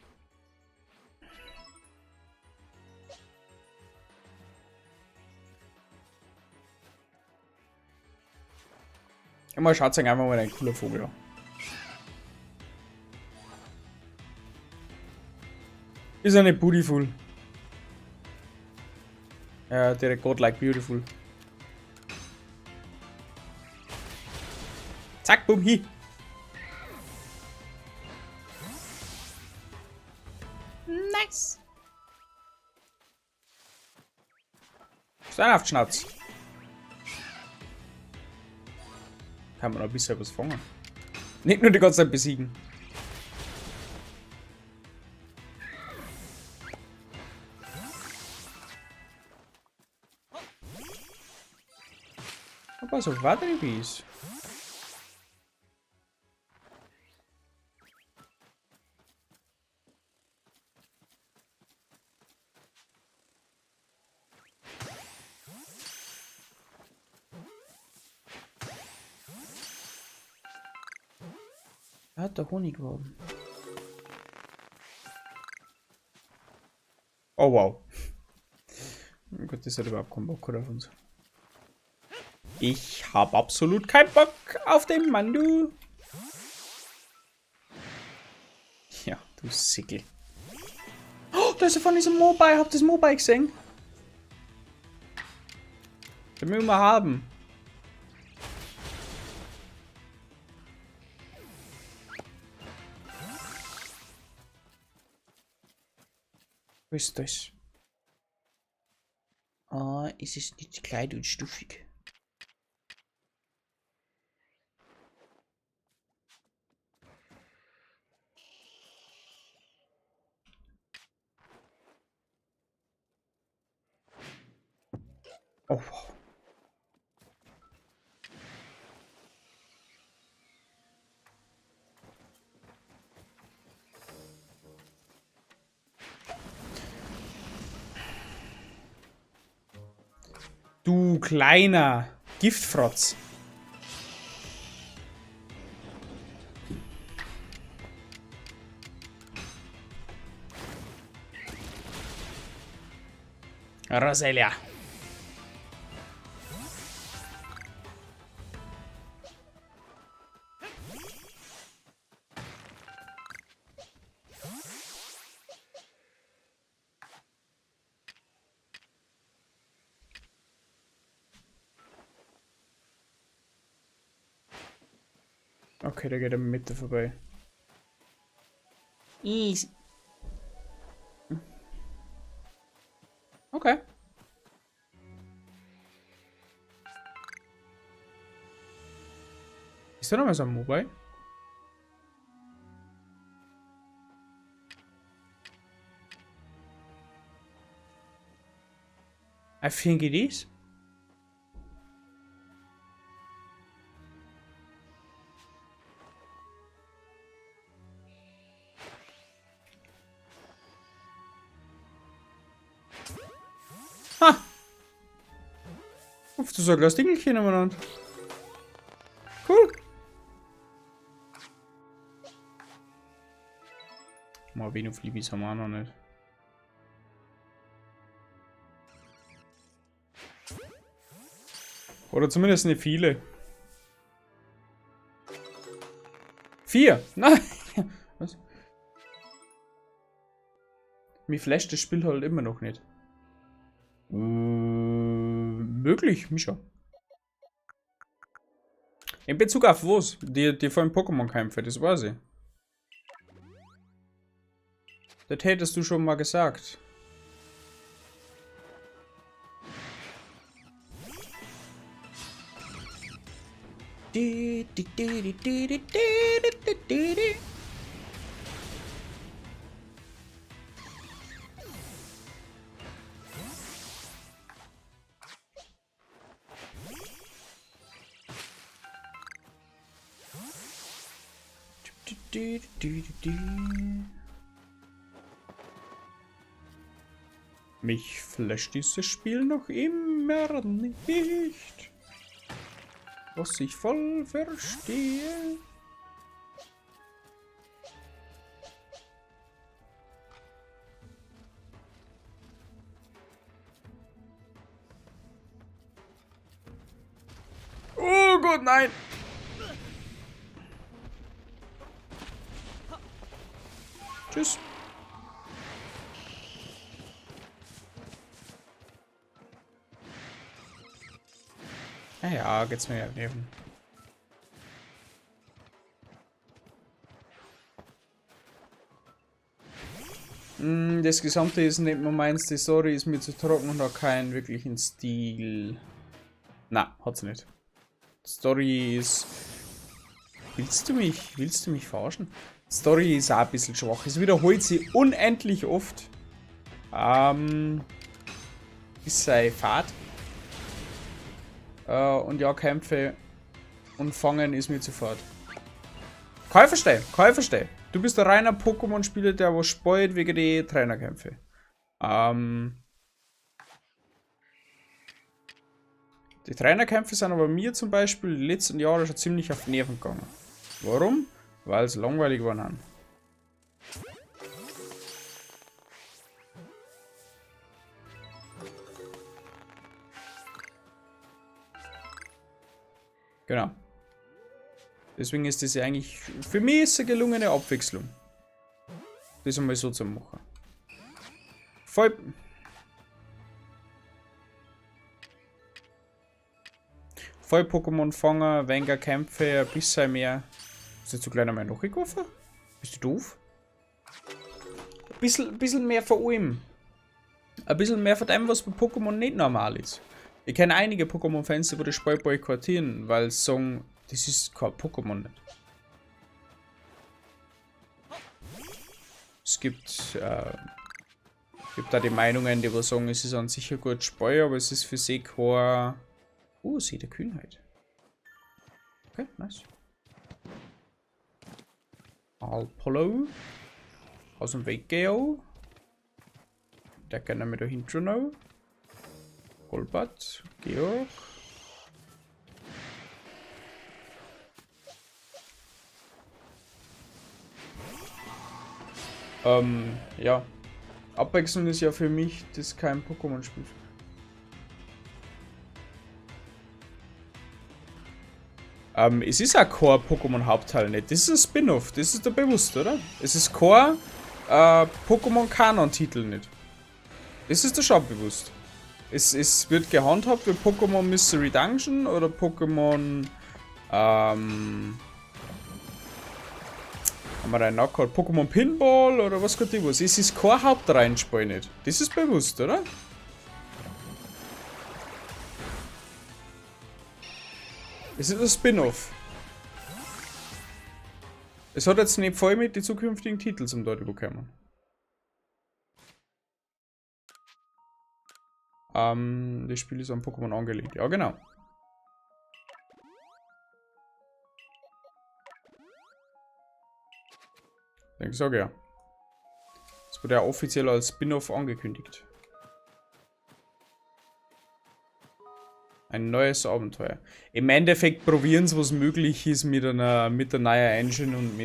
Immer schaut sich einfach mal ein cooler Vogel an. Ist eine beautiful. Ja, direkt godlike beautiful. Zack, boom, hi. Nice. Ist einer auf die Schnauze. Kann man noch ein bisschen was fangen. Nicht nur die ganze Zeit besiegen. Aber so Waterbees. Hat der Honigwaben. Oh wow. Gott, das hat überhaupt keinen Bock auf uns. Ich hab absolut keinen Bock auf den Mandu. Ja, du Sickel. Oh, da ist er von diesem Mobile. Habt ihr das Mobile gesehen? Den müssen wir haben. Wo ist das? Ah, es ist nicht klein und stufig. Oh, wow. Du kleiner Giftfrotz. Roselia. Okay, der geht in der Mitte vorbei. Easy. Okay. Ist da noch was am Mobile? I think it is. Ha! Rufst du so ein kleines Dingelchen umeinander. Cool. Mal wen auf Libis haben wir auch noch nicht. Oder zumindest nicht viele. 4! Nein! Was? Mir flasht das Spiel halt immer noch nicht. Möglich, Mischa. In Bezug auf was? Die vollen Pokémon-Kämpfe, das weiß ich. Das hättest du schon mal gesagt. Mich flasht dieses Spiel noch immer nicht. Was ich voll verstehe. Oh Gott, nein! Tschüss. Naja, geht's mir ja neben. Das Gesamte ist nicht mehr meins, die Story ist mir zu trocken und hat keinen wirklichen Stil. Na, hat sie nicht. Story ist... Willst du mich verarschen? Story ist auch ein bisschen schwach. Es wiederholt sie unendlich oft. Ist sei Fahrt. Und ja, Kämpfe und Fangen ist mir zu fad. Kann ich verstehen, kann ich verstehen. Du bist ein reiner Pokémon-Spieler, der was spielt wegen die Trainerkämpfe. Die Trainerkämpfe sind aber mir zum Beispiel die letzten Jahre schon ziemlich auf die Nerven gegangen. Warum? Weil es langweilig geworden sind. Genau. Deswegen ist das ja eigentlich, für mich ist es eine gelungene Abwechslung. Das einmal so zu machen. Voll. Voll Pokémon fangen, weniger Kämpfe, ein bisschen mehr. Ist jetzt so gleich einmal nachgeworfen? Bist du doof? Ein bisschen mehr von allem. Ein bisschen mehr von dem, was bei Pokémon nicht normal ist. Ich kenne einige Pokémon-Fans, die das Spiel boykottieren, weil sie sagen, das ist kein Pokémon nicht. Es gibt da die Meinungen, die sagen, es ist an sich ein gutes Spiel, aber es ist für sie kein... Oh, sie der Kühnheit. Okay, nice. Alpolo. Aus dem Weg gehen. Der kann mit da hinten noch. Golbat, Georg. Ja. Abwechslung ist ja für mich, das kein Pokémon-Spiel. Es ist auch kein Pokémon-Hauptteil nicht. Das ist ein Spin-off, das ist dir bewusst, oder? Es ist kein Pokémon-Kanon-Titel nicht. Das ist dir schon bewusst. Es wird gehandhabt wie Pokémon Mystery Dungeon oder Pokémon... haben wir da einen nachgeholt? Pokémon Pinball oder was Gott ich was. Es ist kein Hauptreihenspiel nicht. Das ist bewusst, oder? Es ist ein Spin-off. Es hat jetzt nicht voll mit den zukünftigen Titeln zum dort bekommen. Das Spiel ist an Pokémon angelegt. Ja, genau. Ich sage ja. Es wurde ja offiziell als Spin-off angekündigt. Ein neues Abenteuer. Im Endeffekt probieren sie, was möglich ist mit der neuen Engine und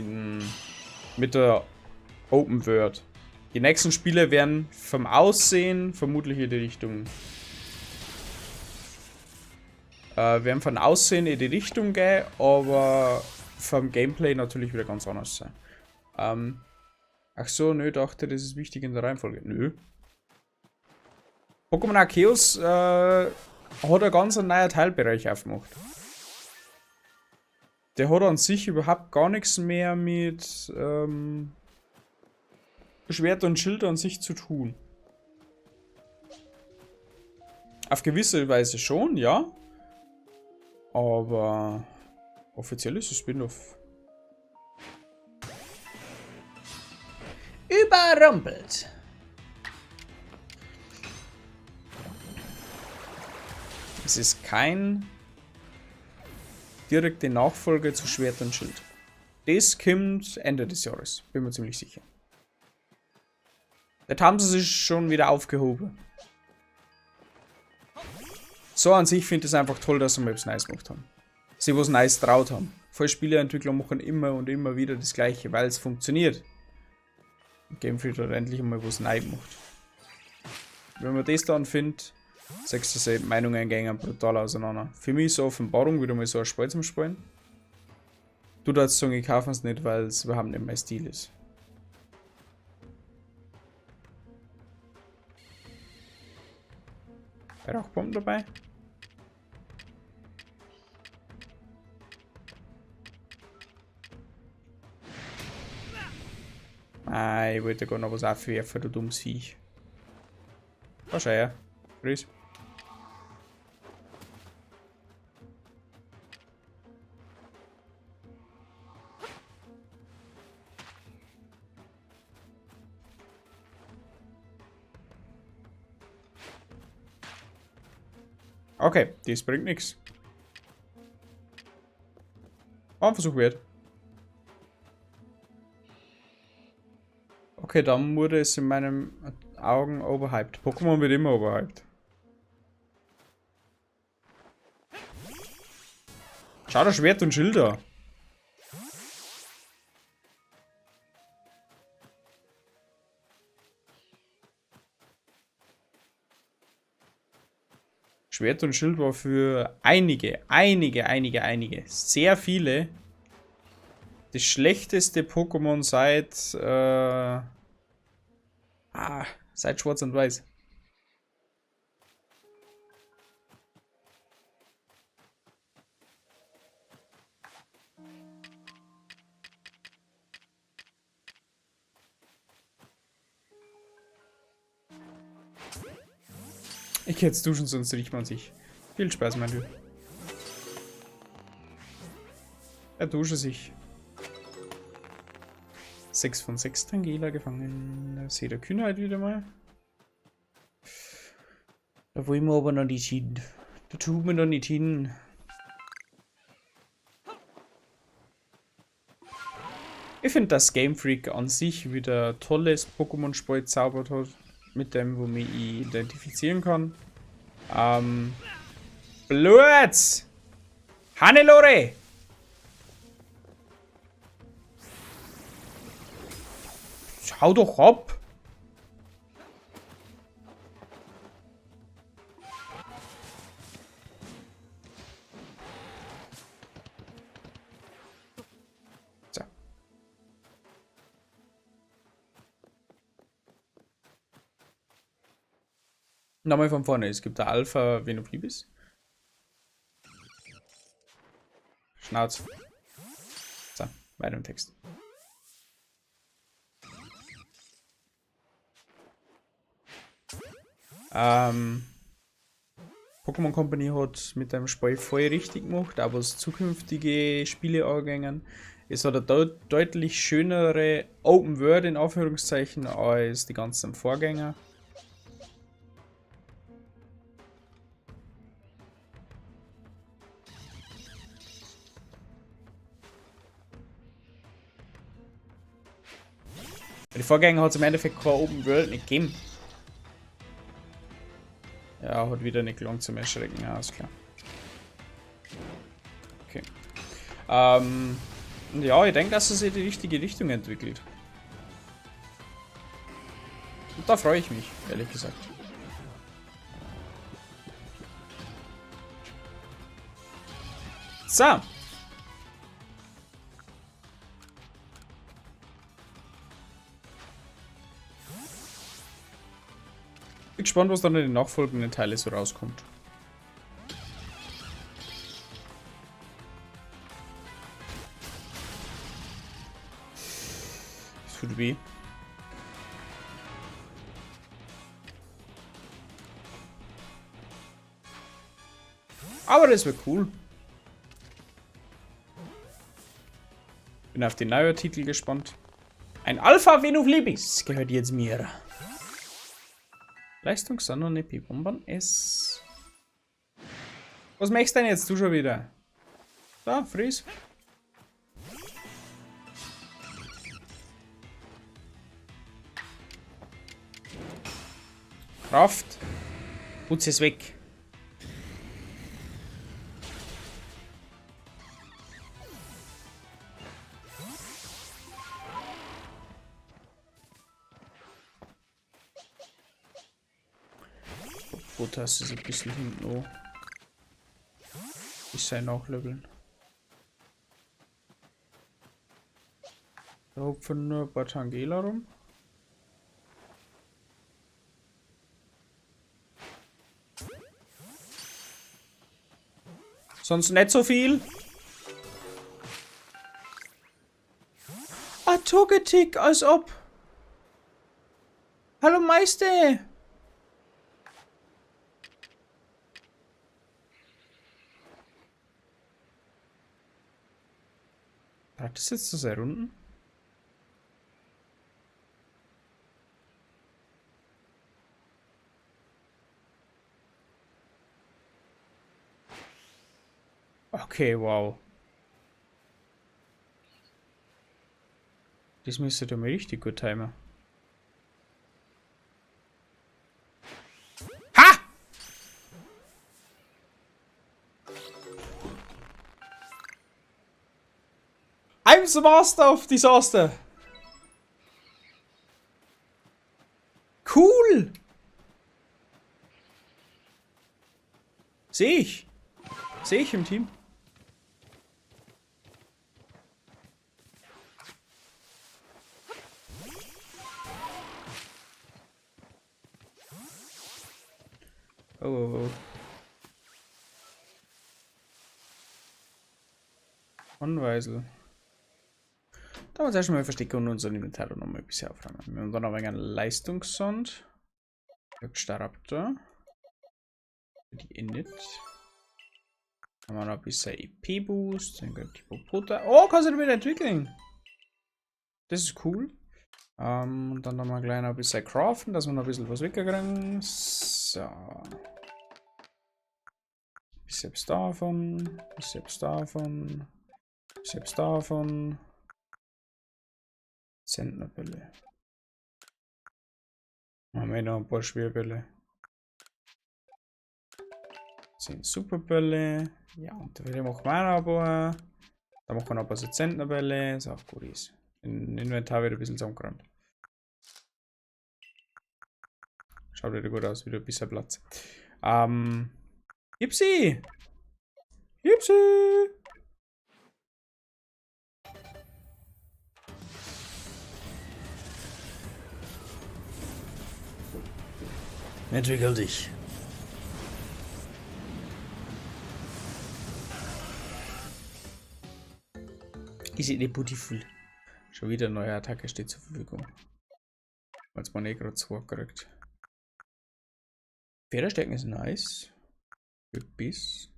mit der Open World. Die nächsten Spiele werden vom Aussehen vermutlich in die Richtung. Werden von Aussehen in die Richtung gehen, aber vom Gameplay natürlich wieder ganz anders sein. Ach so, nö, dachte, das ist wichtig in der Reihenfolge. Nö. Pokémon Arceus hat einen ganz neuen Teilbereich aufgemacht. Der hat an sich überhaupt gar nichts mehr mit Schwert und Schild an sich zu tun. Auf gewisse Weise schon, ja. Aber offiziell ist es Spin-off. Überrumpelt. Es ist kein direkte Nachfolge zu Schwert und Schild. Das kommt Ende des Jahres, bin mir ziemlich sicher. Das haben sie sich schon wieder aufgehoben. So an sich finde ich es einfach toll, dass sie mal etwas Neues gemacht haben. Sie was Neues traut haben. Voll Spieleentwickler machen immer und immer wieder das Gleiche, weil es funktioniert. Und Game Freak hat endlich einmal was neu gemacht. Wenn man das dann findet, sechs du, Meinungen gehen brutal auseinander. Für mich ist so Offenbarung wieder mal so ein Spiel zum Spielen. Du darfst sagen, ich kaufe es nicht, weil es überhaupt nicht mein Stil ist. Rauchbomben dabei. Ah, ich wollte gar noch was aufwerfen, du dummes Viech. Wahrscheinlich. Grüß. Okay, das bringt nichts. War ein Versuch wert. Okay, dann wurde es in meinen Augen overhyped. Pokémon wird immer overhyped. Schau, das Schwert und Schilder. Schwert und Schild war für einige, sehr viele das schlechteste Pokémon seit seit Schwarz und Weiß. Ich geh jetzt duschen, sonst riecht man sich. Viel Spaß, mein Typ. Er dusche sich. 6 von 6 Tangela gefangen. Sehe der Kühnheit wieder mal. Da wollen wir aber noch nicht hin. Da tun wir noch nicht hin. Ich finde, dass Game Freak an sich wieder tolles Pokémon-Spiel gezaubert hat. Mit dem, wo mich ich identifizieren kann. Blutz! Hannelore! Schau doch ab! So. Nochmal von vorne. Es gibt da Alpha Venoflibis. Schnauz. So, weiter im Text. Pokémon Company hat mit dem Spiel voll richtig gemacht, aber was zukünftige Spiele angegangen. Es hat eine deutlich schönere Open World in Anführungszeichen als die ganzen Vorgänger. Die Vorgänger hat es im Endeffekt keine Open World nicht gegeben. Ja, hat wieder nicht gelangt zum Erschrecken, ja, ist klar. Okay. Ja, ich denke, dass es sich in die richtige Richtung entwickelt. Und da freue ich mich, ehrlich gesagt. So. Bin gespannt, was dann in den nachfolgenden Teilen so rauskommt. Das tut weh. Aber das wird cool. Bin auf den neuen Titel gespannt. Ein Alpha Venuflebis gehört jetzt mir. Leistungssonne P-Bomben S. Was möchtest du denn jetzt du schon wieder? Da, friss. Kraft. Putz es weg. Das ist ein bisschen hinten an. Ich sei nachleveln. Da hupfen nur ein paar Tangela rum. Sonst nicht so viel. Ah, Togetic, als ob. Hallo Meister. Hat das jetzt zu sehr unten? Okay, wow. Das müsste doch mal richtig gut timen. Ha! I'm the master of disaster. Cool. Sehe ich. Sehe ich im Team. Oh, oh, oh. Unweisel. Da haben wir zuerst mal verstecken und unser Inventar noch mal ein bisschen aufräumen. Wir haben dann noch ein wenig Leistungssond. Staraptor. Die Init. Haben wir noch ein bisschen EP-Boost. Dann geht die Popota. Oh, kannst du damit entwickeln! Das ist cool. Und dann noch mal gleich noch ein bisschen craften, dass wir noch ein bisschen was wegkriegen. So. Selbst davon. Selbst davon. Selbst davon. Zentnerbälle. Machen wir noch ein paar Schwerbälle. 10 Superbälle. Ja, und da machen wir auch noch ein paar. Da machen wir noch ein paar so Zentnerbälle. Ist auch gut ist. Im Inventar wieder ein bisschen zusammengeräumt. Schaut wieder gut aus, wieder ein bisschen Platz. Hipsi! Hipsi! Entwickel dich. Ist it beautiful? Schon wieder eine neue Attacke steht zur Verfügung. Weil's man eh grad zwei gekriegt. Pferdestärken ist nice. Biss.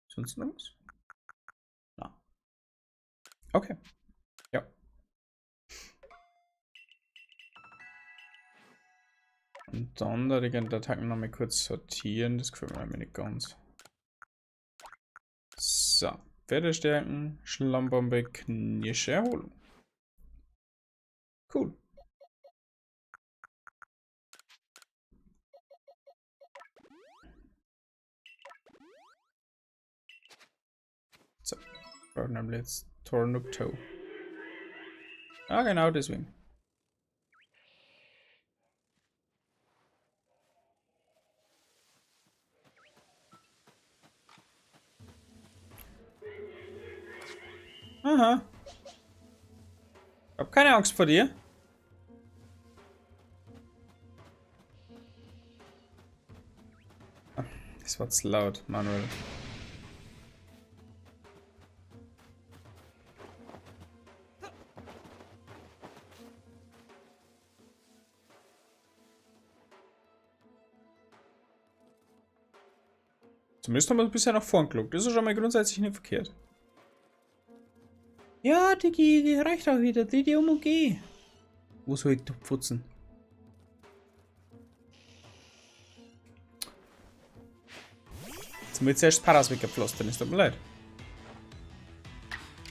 Sonst noch was? Na. Okay. Ja. Und dann da die ganzen Attacken nochmal kurz sortieren. Das gefällt mir nicht ganz. So. Pferdestärken, Schlammbombe, Knirsche, Erholung. Cool. Brauchen nämlich jetzt Tornupto. Ja, genau deswegen. Aha. Hab keine Angst vor dir. Das war zu laut, Manuel. Zumindest haben wir bisher nach vorn geguckt. Das ist schon mal grundsätzlich nicht verkehrt. Ja, Digi, reicht auch wieder. Dreh dich um und geh. Wo soll ich pfutzen? Jetzt muss ich zuerst Paras weggepflastern, es tut mir leid.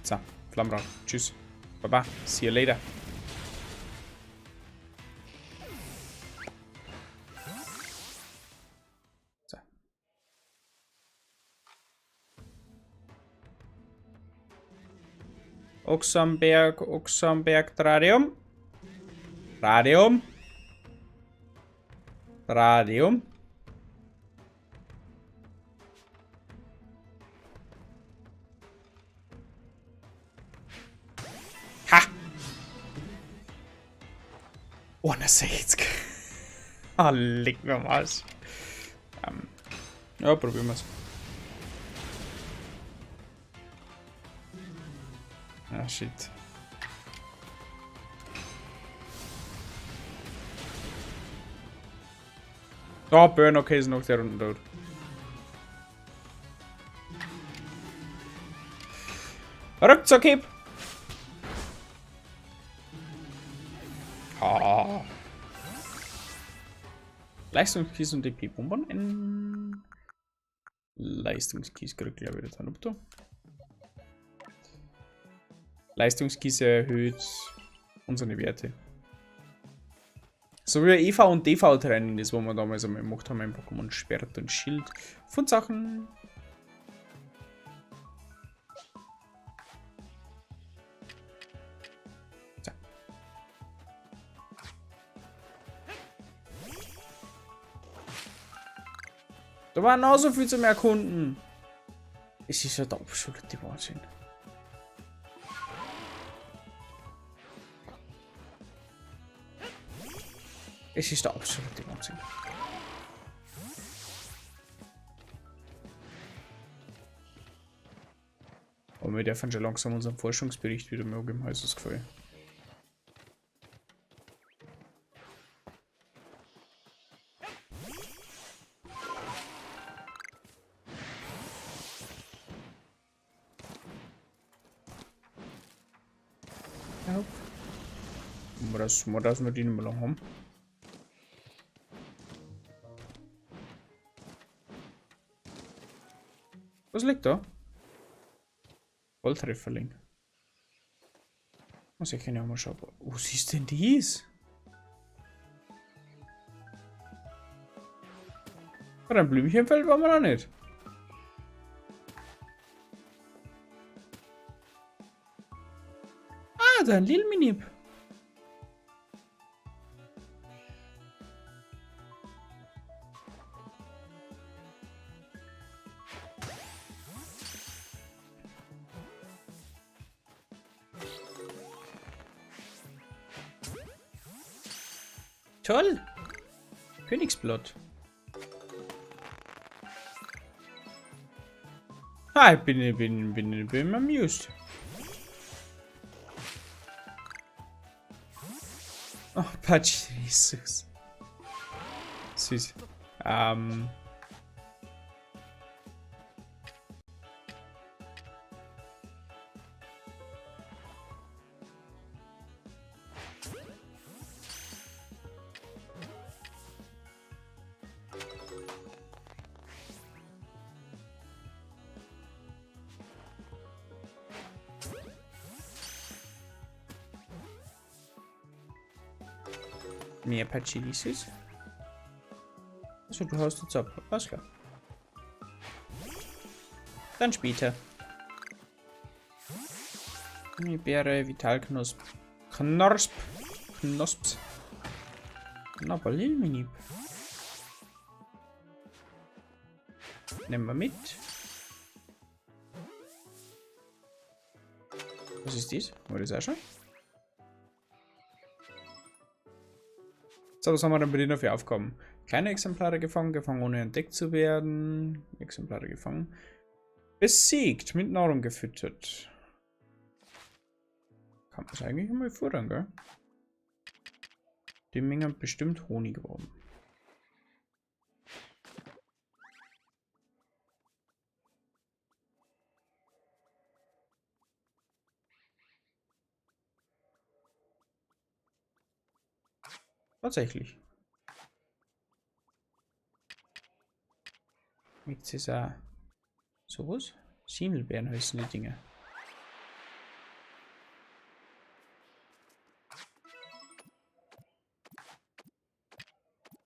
So, Flammrad. Tschüss. Baba. See you later. So. Oxamberg, Oxamberg, Radium. Radium. Radium. Ha! 61. Ah, leck mir am Arsch. Ja, probieren wir's. Ah, shit. Oh, Burn, okay, ist noch der Runde tot. Ruckzuck, Hieb! Ah. Leistungskies und DP-Bonbon in Leistungskies kriegt, glaube ich, der Tanupto. Leistungskies erhöht unsere Werte. So wie EV und DV Training, das wo wir damals einmal gemacht haben, im Pokémon Schwert und Schild von Sachen. So. Da waren auch so viel zum Erkunden. Es ist ja der absolute Wahnsinn. Es ist der absolute Wahnsinn. Aber wir dürfen schon langsam unseren Forschungsbericht wieder mal geben, heißt das Gefühl. Das, das wir die nicht mehr lang haben. Was liegt da? Volltrefferling. Muss ich ja mal schauen. Was ist denn dies? Bei einem Blümchenfeld waren wir noch nicht. Ah, da ein Lil Minip. Toll! Königsblatt. Ah, ich bin amused. Oh, Pachirisus. Süß. Mehr Pachirisus. Achso, du haust jetzt ab. Alles klar. Dann später. Gummibäre, Vitalknosp. Knosp. Knosps. Na, Balilminib. Nehmen wir mit. Was ist dies? War das auch schon? So, was haben wir denn bei dir noch für Aufgaben? Kleine Exemplare gefangen, gefangen ohne entdeckt zu werden. Exemplare gefangen. Besiegt, mit Nahrung gefüttert. Kann man es eigentlich einmal futtern, gell? Die Menge hat bestimmt Honig geworden. Tatsächlich. Jetzt ist er sowas. Sinelbeeren heißen die Dinge.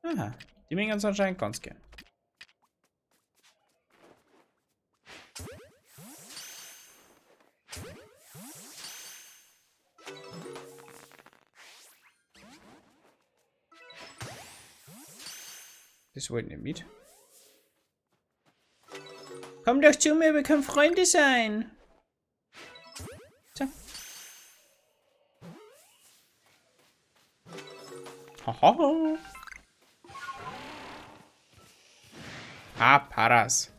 Aha, die mengen es anscheinend ganz gern. Das wollte ich nicht mit. Komm doch zu mir, wir können Freunde sein. So. Haha. Ah, Paras.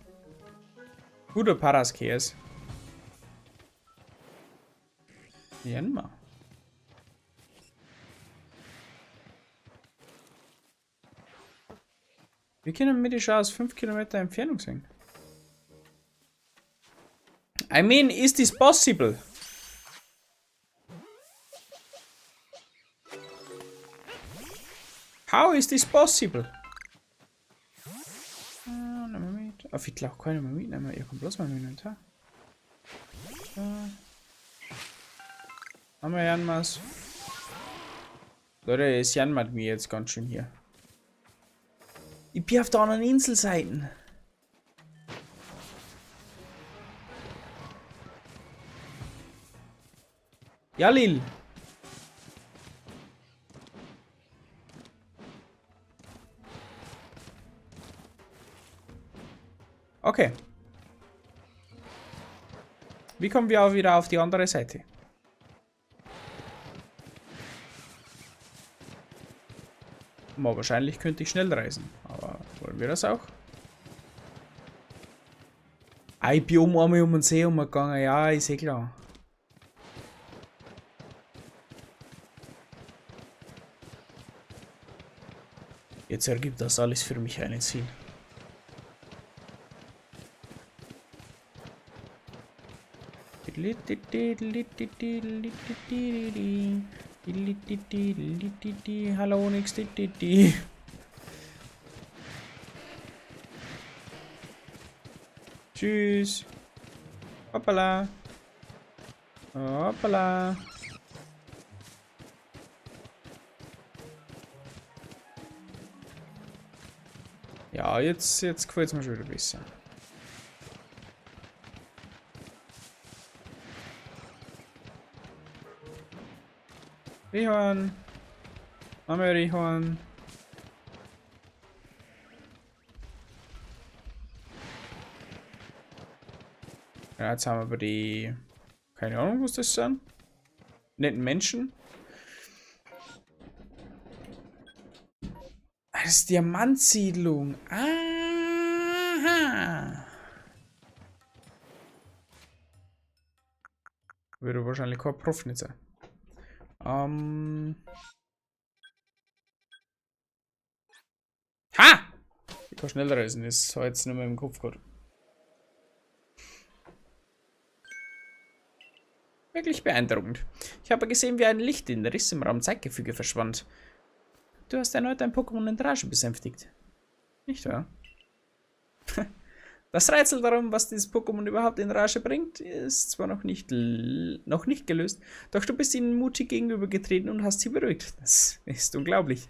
Guter Paras-Käse. Janma. Wir können mit schon aus 5 Kilometer Entfernung sehen. I mean, is this possible? How is this possible? Ah, nehmen wir mit. Ah, ich glaube, kann ich mehr mitnehmen. Ich kann bloß mal mit Inventar. So. Haben wir Janmas. Leute, es jammert mir jetzt ganz schön hier. Ich bin auf der anderen Inselseite. Ja, Lil. Okay. Wie kommen wir auch wieder auf die andere Seite? Aber wahrscheinlich könnte ich schnell reisen. Aber wollen wir das auch? Ah, ich bin oben einmal um den See umgegangen. Ja, ist eh klar. Jetzt ergibt das alles für mich einen Sinn. Hallo, nix. Tschüss. Hoppala. Hoppala. Ja, jetzt gefällt es mir schon wieder besser. Rihorn. Haben wir Rihorn. Ja, jetzt haben wir aber die... Keine Ahnung, was das sind. Netten Menschen. Das ist Diamantsiedlung. Aha. Würde wahrscheinlich kein Prof nicht sein. Ha! Ich kann schneller reisen, das hat jetzt nicht mehr im Kopf gehabt. Wirklich beeindruckend. Ich habe gesehen, wie ein Licht in Riss im Raum Zeitgefüge verschwand. Du hast erneut dein Pokémon in Rage besänftigt. Nicht wahr? Das Rätsel darum, was dieses Pokémon überhaupt in Rage bringt, ist zwar noch nicht gelöst, doch du bist ihnen mutig gegenübergetreten und hast sie beruhigt. Das ist unglaublich.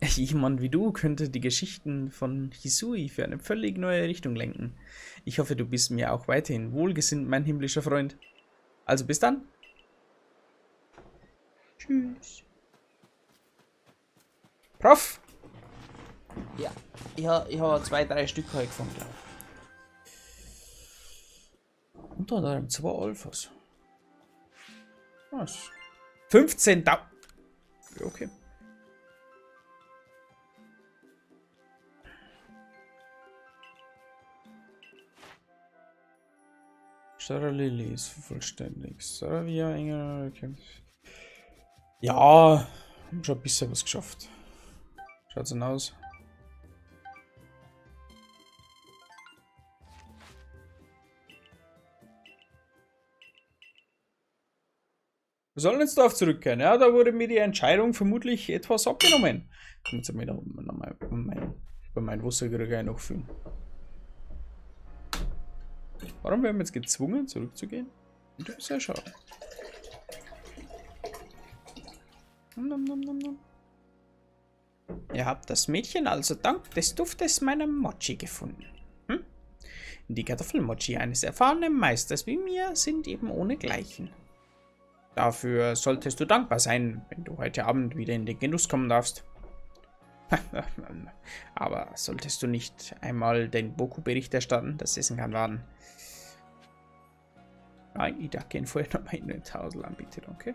Jemand wie du könnte die Geschichten von Hisui für eine völlig neue Richtung lenken. Ich hoffe, du bist mir auch weiterhin wohlgesinnt, mein himmlischer Freund. Also bis dann. Tschüss. Prof! Ja, ich hab 2, 3 Stück heute gefunden, glaub ich. Unter anderem 2 Alphas. Was? 15.000. Okay. Sarah Lily ist vollständig. Saravia, Engel, ja, haben schon ein bisschen was geschafft. Schaut's denn aus? Wir sollen ins Dorf zurückkehren. Ja, da wurde mir die Entscheidung vermutlich etwas abgenommen. Ich muss mir noch mal bei meinem Wasserkrüger noch füllen. Warum werden wir jetzt gezwungen, zurückzugehen? Das ist ja schade. Nom, nom, nom, nom. Ihr habt das Mädchen also dank des Duftes meiner Mochi gefunden. Hm? Die Kartoffelmochi eines erfahrenen Meisters wie mir sind eben ohnegleichen. Dafür solltest du dankbar sein, wenn du heute Abend wieder in den Genuss kommen darfst. Aber solltest du nicht einmal den Boku-Bericht erstatten? Das Essen kann warten. Nein, ich darf gerne vorher noch mein Inventar ausladen, bitte, danke.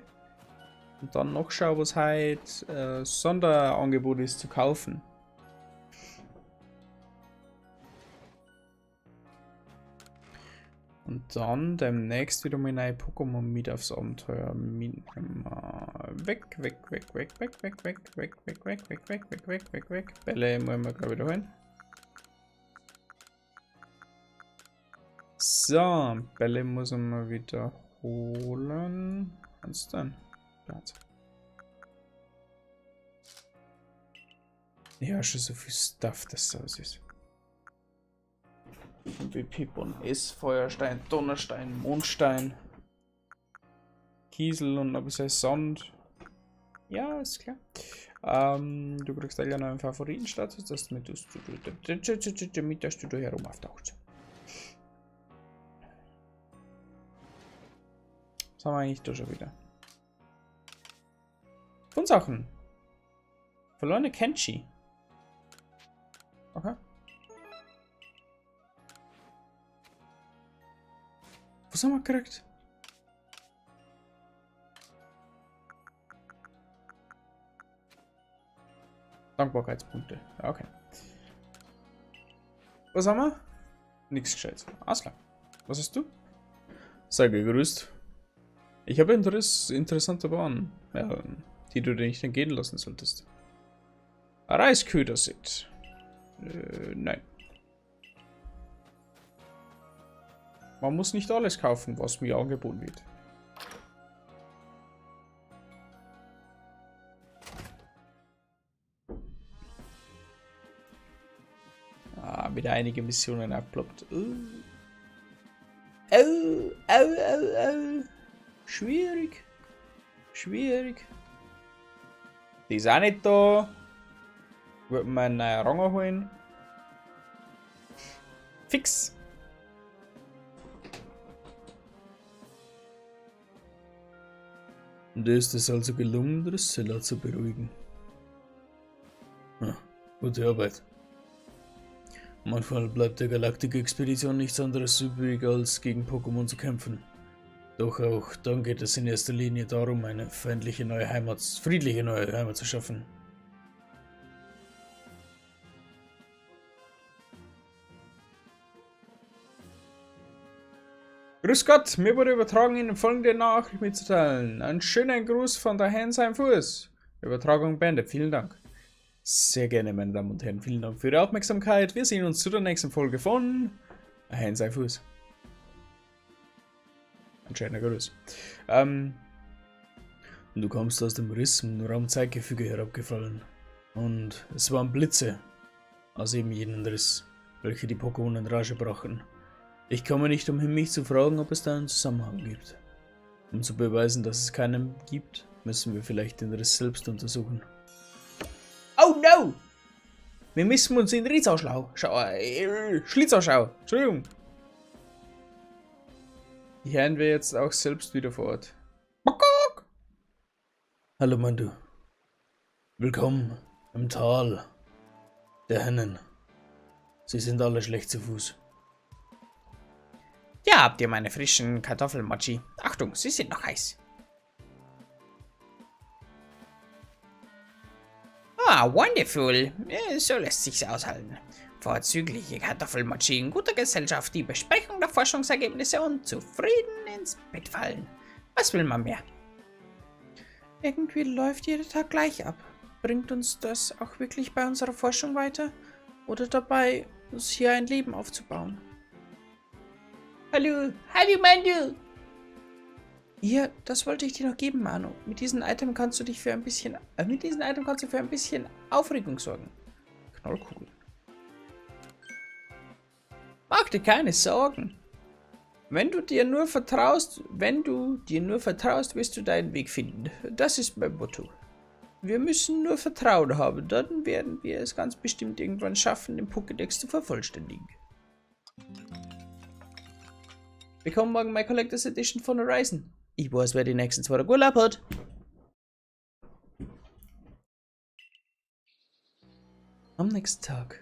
Und dann noch schauen, was heute Sonderangebot ist zu kaufen. Und dann demnächst wieder mal neue Pokémon mit aufs Abenteuer mitnehmen. Weg, weg, weg, weg, weg, weg, weg, weg, weg, weg, weg, weg, weg, weg, weg, weg. Bälle muss man, glaub ich, da holen. So, Bälle muss man mal wieder holen. Was denn? Da. Ja, schon so viel Stuff, dass das was ist. BP Bon S, Feuerstein, Donnerstein, Mondstein, Kiesel und ein bisschen Sand. Ja, ist klar. Du kriegst gleich einen neuen Favoritenstatus, dass du mit dass du da herum auftauchst. Was haben wir eigentlich da schon wieder? Von Sachen. Verlorene Kenshi. Okay. Was haben wir gekriegt? Dankbarkeitspunkte. Ja, okay. Was haben wir? Nix Gescheites. Alles klar. Was hast du? Sei gegrüßt. Ich habe interessante Waren, ja, die du dir nicht entgehen lassen solltest. Reisköder-Set. Nein. Man muss nicht alles kaufen, was mir angeboten wird. Ah, wieder einige Missionen abploppt. Oh. Oh, oh, oh, oh. Schwierig. Schwierig. Die ist auch nicht da. Wird man einen neuen Rang holen. Fix. Und ist es also gelungen, Drusilla zu beruhigen. Ja, gute Arbeit. Manchmal bleibt der Galaktik-Expedition nichts anderes übrig, als gegen Pokémon zu kämpfen. Doch auch dann geht es in erster Linie darum, eine feindliche neue Heimat, friedliche neue Heimat zu schaffen. Grüß Gott, mir wurde übertragen, Ihnen folgende Nachricht mitzuteilen. Einen schönen Gruß von der Herrn seinem Fuß. Übertragung beendet, vielen Dank. Sehr gerne, meine Damen und Herren, vielen Dank für Ihre Aufmerksamkeit. Wir sehen uns zu der nächsten Folge von Herrn sein Fuß. Ein schöner Gruß. Du kommst aus dem Riss im Raumzeitgefüge herabgefallen. Und es waren Blitze aus eben jenem Riss, welche die Pokémon in Rage brachen. Ich komme nicht umhin, mich zu fragen, ob es da einen Zusammenhang gibt. Um zu beweisen, dass es keinen gibt, müssen wir vielleicht den Riss selbst untersuchen. Oh no! Wir müssen uns den Riss anschauen. Schlitz anschauen. Entschuldigung. Die Herren wäre jetzt auch selbst wieder vor Ort. Kuckuck! Hallo Mandu. Willkommen im Tal der Hennen. Sie sind alle schlecht zu Fuß. Ja, habt ihr meine frischen Kartoffelmochi. Achtung, sie sind noch heiß. Ah, wonderful. So lässt sich's aushalten. Vorzügliche Kartoffelmochi in guter Gesellschaft, die Besprechung der Forschungsergebnisse und zufrieden ins Bett fallen. Was will man mehr? Irgendwie läuft jeder Tag gleich ab. Bringt uns das auch wirklich bei unserer Forschung weiter? Oder dabei, uns hier ein Leben aufzubauen? Hallo, hallo Mandu. Hier, das wollte ich dir noch geben, Manu. Mit diesem Item kannst du dich für ein bisschen, mit diesem Item kannst du für ein bisschen Aufregung sorgen. Knollkugel. Mach dir keine Sorgen. Wenn du dir nur vertraust, wenn du dir nur vertraust, wirst du deinen Weg finden. Das ist mein Motto. Wir müssen nur Vertrauen haben, dann werden wir es ganz bestimmt irgendwann schaffen, den Pokédex zu vervollständigen. Bekomme morgen meine Collector's Edition von Horizon. Ich weiß, wer die nächsten 2 Tage Urlaub hat. Am nächsten Tag.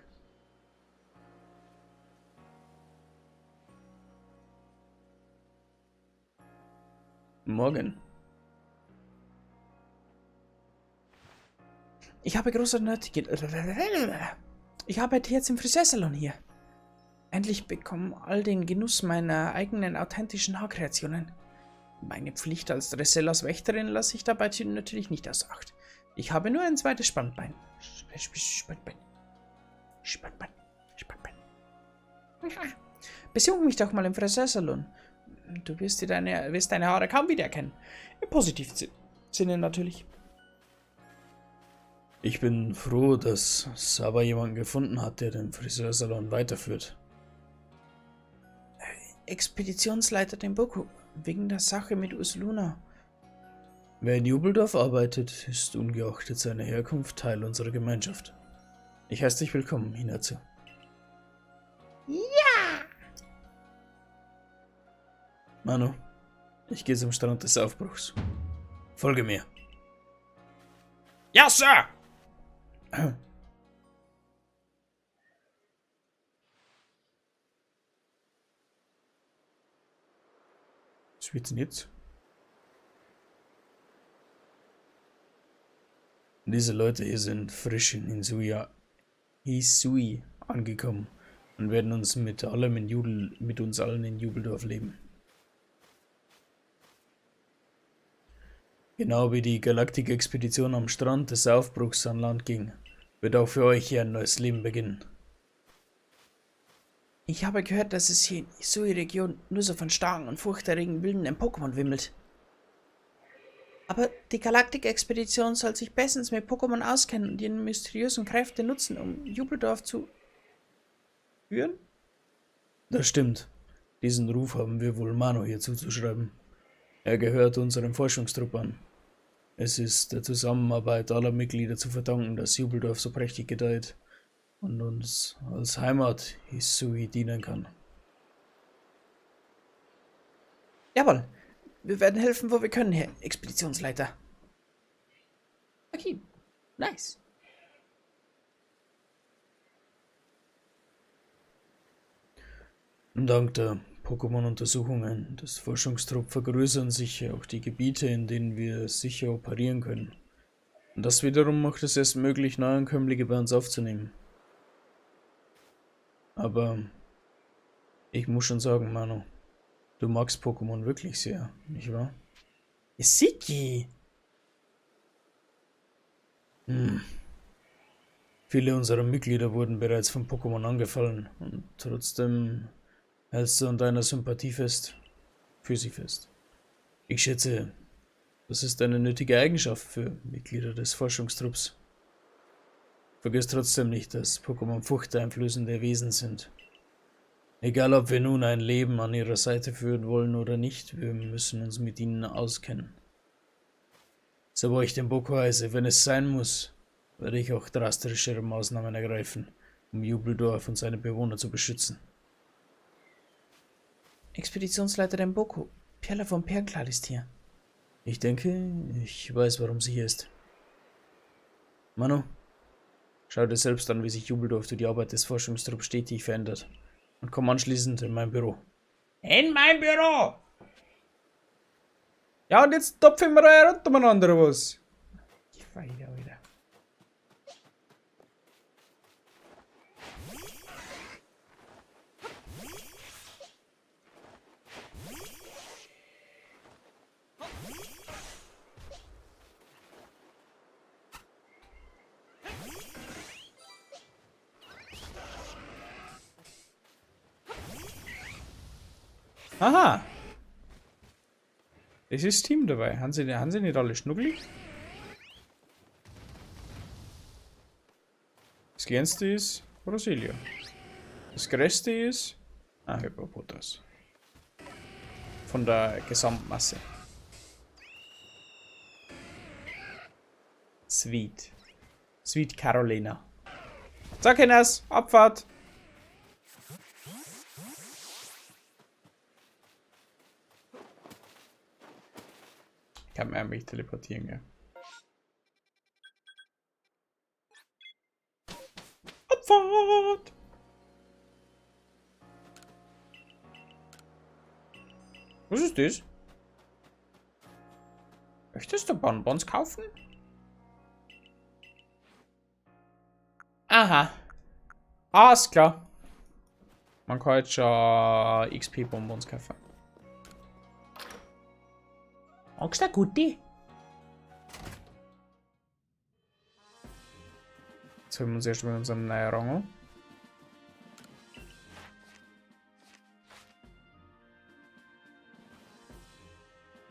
Morgen. Ich habe große Nötige. Ich arbeite jetzt im Friseursalon hier. Endlich bekomme all den Genuss meiner eigenen authentischen Haarkreationen. Meine Pflicht als Dressellas Wächterin lasse ich dabei natürlich nicht außer Acht. Ich habe nur ein zweites Spannbein. Spannbein. Spannbein. Spannbein. Besuch mich doch mal im Friseursalon. Du wirst deine Haare kaum wiedererkennen. Im positiven Sinne natürlich. Ich bin froh, dass Saba jemanden gefunden hat, der den Friseursalon weiterführt. Expeditionsleiter Demboku, wegen der Sache mit Ursaluna. Wer in Jubeldorf arbeitet, ist ungeachtet seiner Herkunft Teil unserer Gemeinschaft. Ich heiße dich willkommen, Hinatsu. Ja! Manu, ich gehe zum Strand des Aufbruchs. Folge mir. Ja, Sir! Was wird's denn jetzt? Diese Leute hier sind frisch in Hisui angekommen und werden uns mit allem in Jubel, mit uns allen in Jubeldorf leben. Genau wie die Galaktik-Expedition am Strand des Aufbruchs an Land ging, wird auch für euch hier ein neues Leben beginnen. Ich habe gehört, dass es hier in Hisui-Region nur so von starken und furchterregenden wilden Pokémon wimmelt. Aber die Galaktik-Expedition soll sich bestens mit Pokémon auskennen und ihre mysteriösen Kräfte nutzen, um Jubeldorf zu führen? Das stimmt. Diesen Ruf haben wir wohl Manu hier zuzuschreiben. Er gehört unserem Forschungstrupp an. Es ist der Zusammenarbeit aller Mitglieder zu verdanken, dass Jubeldorf so prächtig gedeiht und uns als Heimat Hisui dienen kann. Jawohl, wir werden helfen, wo wir können, Herr Expeditionsleiter. Okay, nice. Und dank der Pokémon-Untersuchungen des Forschungstrupps vergrößern sich auch die Gebiete, in denen wir sicher operieren können. Und das wiederum macht es erst möglich, Neuankömmlinge bei uns aufzunehmen. Aber ich muss schon sagen, Manu, du magst Pokémon wirklich sehr, nicht wahr? Siki! Viele unserer Mitglieder wurden bereits von Pokémon angefallen und trotzdem hältst du an deiner Sympathie fest, für sie fest. Ich schätze, das ist eine nötige Eigenschaft für Mitglieder des Forschungstrupps. Vergiss trotzdem nicht, dass Pokémon furchteinflößende Wesen sind. Egal, ob wir nun ein Leben an ihrer Seite führen wollen oder nicht, wir müssen uns mit ihnen auskennen. So wo ich den Boko heiße, wenn es sein muss, werde ich auch drastischere Maßnahmen ergreifen, um Jubeldorf und seine Bewohner zu beschützen. Expeditionsleiter Demboko, Perla von Perlenklar ist hier. Ich denke, ich weiß, warum sie hier ist. Manu, schau dir selbst an, wie sich Jubeldorf durch die Arbeit des Forschungstrupps stetig verändert. Und komm anschließend in mein Büro. In mein Büro! Ja, und jetzt topfen wir da herunter umeinander, oder was? Ich weiter, Alter. Aha. Es ist Team dabei. Haben sie nicht alle schnuckelig? Das kleinste ist Rosilio. Das größte ist Hippopotas. Von der Gesamtmasse. Sweet. Sweet Carolina. So, Kinders, Abfahrt! Ich kann mir eigentlich teleportieren, gell? Abfahrt! Was ist das? Möchtest du Bonbons kaufen? Aha. Alles klar. Man kann jetzt schon XP-Bonbons kaufen. Magst du gute? Jetzt holen wir uns erstmal unseren neuen Rang.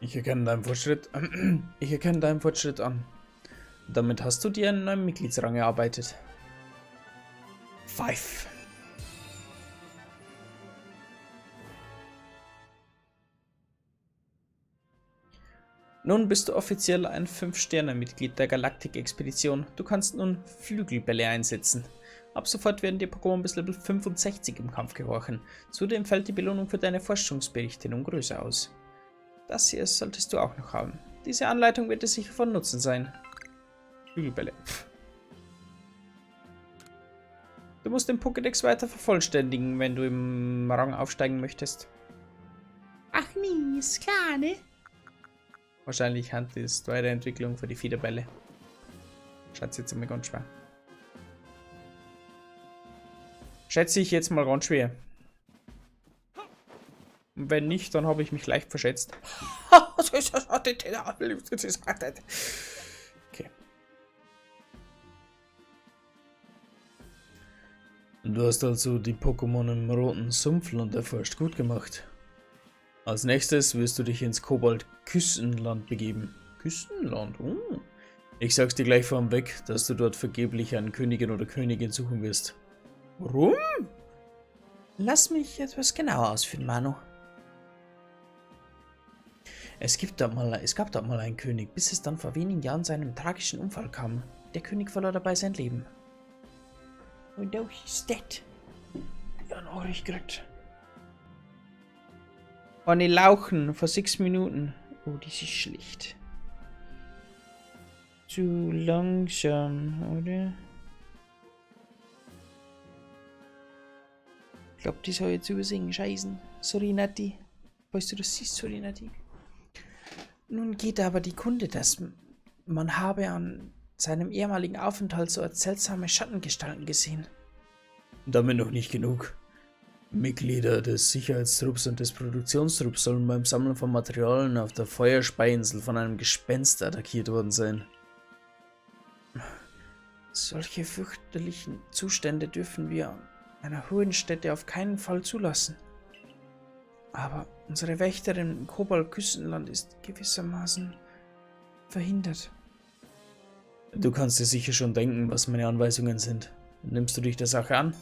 Ich erkenne deinen Fortschritt. Ich erkenne deinen Fortschritt an. Damit hast du dir einen neuen Mitgliedsrang erarbeitet. 5. Nun bist du offiziell ein 5-Sterne-Mitglied der Galaktik-Expedition. Du kannst nun Flügelbälle einsetzen. Ab sofort werden dir Pokémon bis Level 65 im Kampf gehorchen. Zudem fällt die Belohnung für deine Forschungsberichte nun größer aus. Das hier solltest du auch noch haben. Diese Anleitung wird dir sicher von Nutzen sein. Flügelbälle. Du musst den Pokédex weiter vervollständigen, wenn du im Rang aufsteigen möchtest. Ach nee, ist klar, ne? Wahrscheinlich hat es Weiterentwicklung für die Federbälle. Schätze jetzt mal ganz schwer. Schätze ich jetzt mal ganz schwer. Und wenn nicht, dann habe ich mich leicht verschätzt. Okay. Du hast also die Pokémon im roten Sumpfland erforscht. Gut gemacht. Als nächstes wirst du dich ins Kobalt-Küstenland begeben. Küstenland? Oh. Ich sag's dir gleich vorweg, dass du dort vergeblich einen Königin oder Königin suchen wirst. Warum? Lass mich etwas genauer ausführen, Manu. Es gab dort mal einen König, bis es dann vor wenigen Jahren zu einem tragischen Unfall kam. Der König verlor dabei sein Leben. Oh no, he's dead. Ja, Nachricht gekriegt. Eine Lauchen vor 6 Minuten. Oh, das ist schlecht. Zu langsam, oder? Ich glaube, das habe ich jetzt übersehen. Scheißen. Sorry, Nati. Weißt du, das siehst, sorry, Nati. Nun geht aber die Kunde, dass man habe an seinem ehemaligen Aufenthaltsort seltsame Schattengestalten gesehen. Damit noch nicht genug. Mitglieder des Sicherheitstrupps und des Produktionstrupps sollen beim Sammeln von Materialien auf der Feuerspeiinsel von einem Gespenst attackiert worden sein. Solche fürchterlichen Zustände dürfen wir an einer hohen Stätte auf keinen Fall zulassen. Aber unsere Wächterin im Kobalt-Küstenland ist gewissermaßen verhindert. Du kannst dir sicher schon denken, was meine Anweisungen sind. Nimmst du dich der Sache an?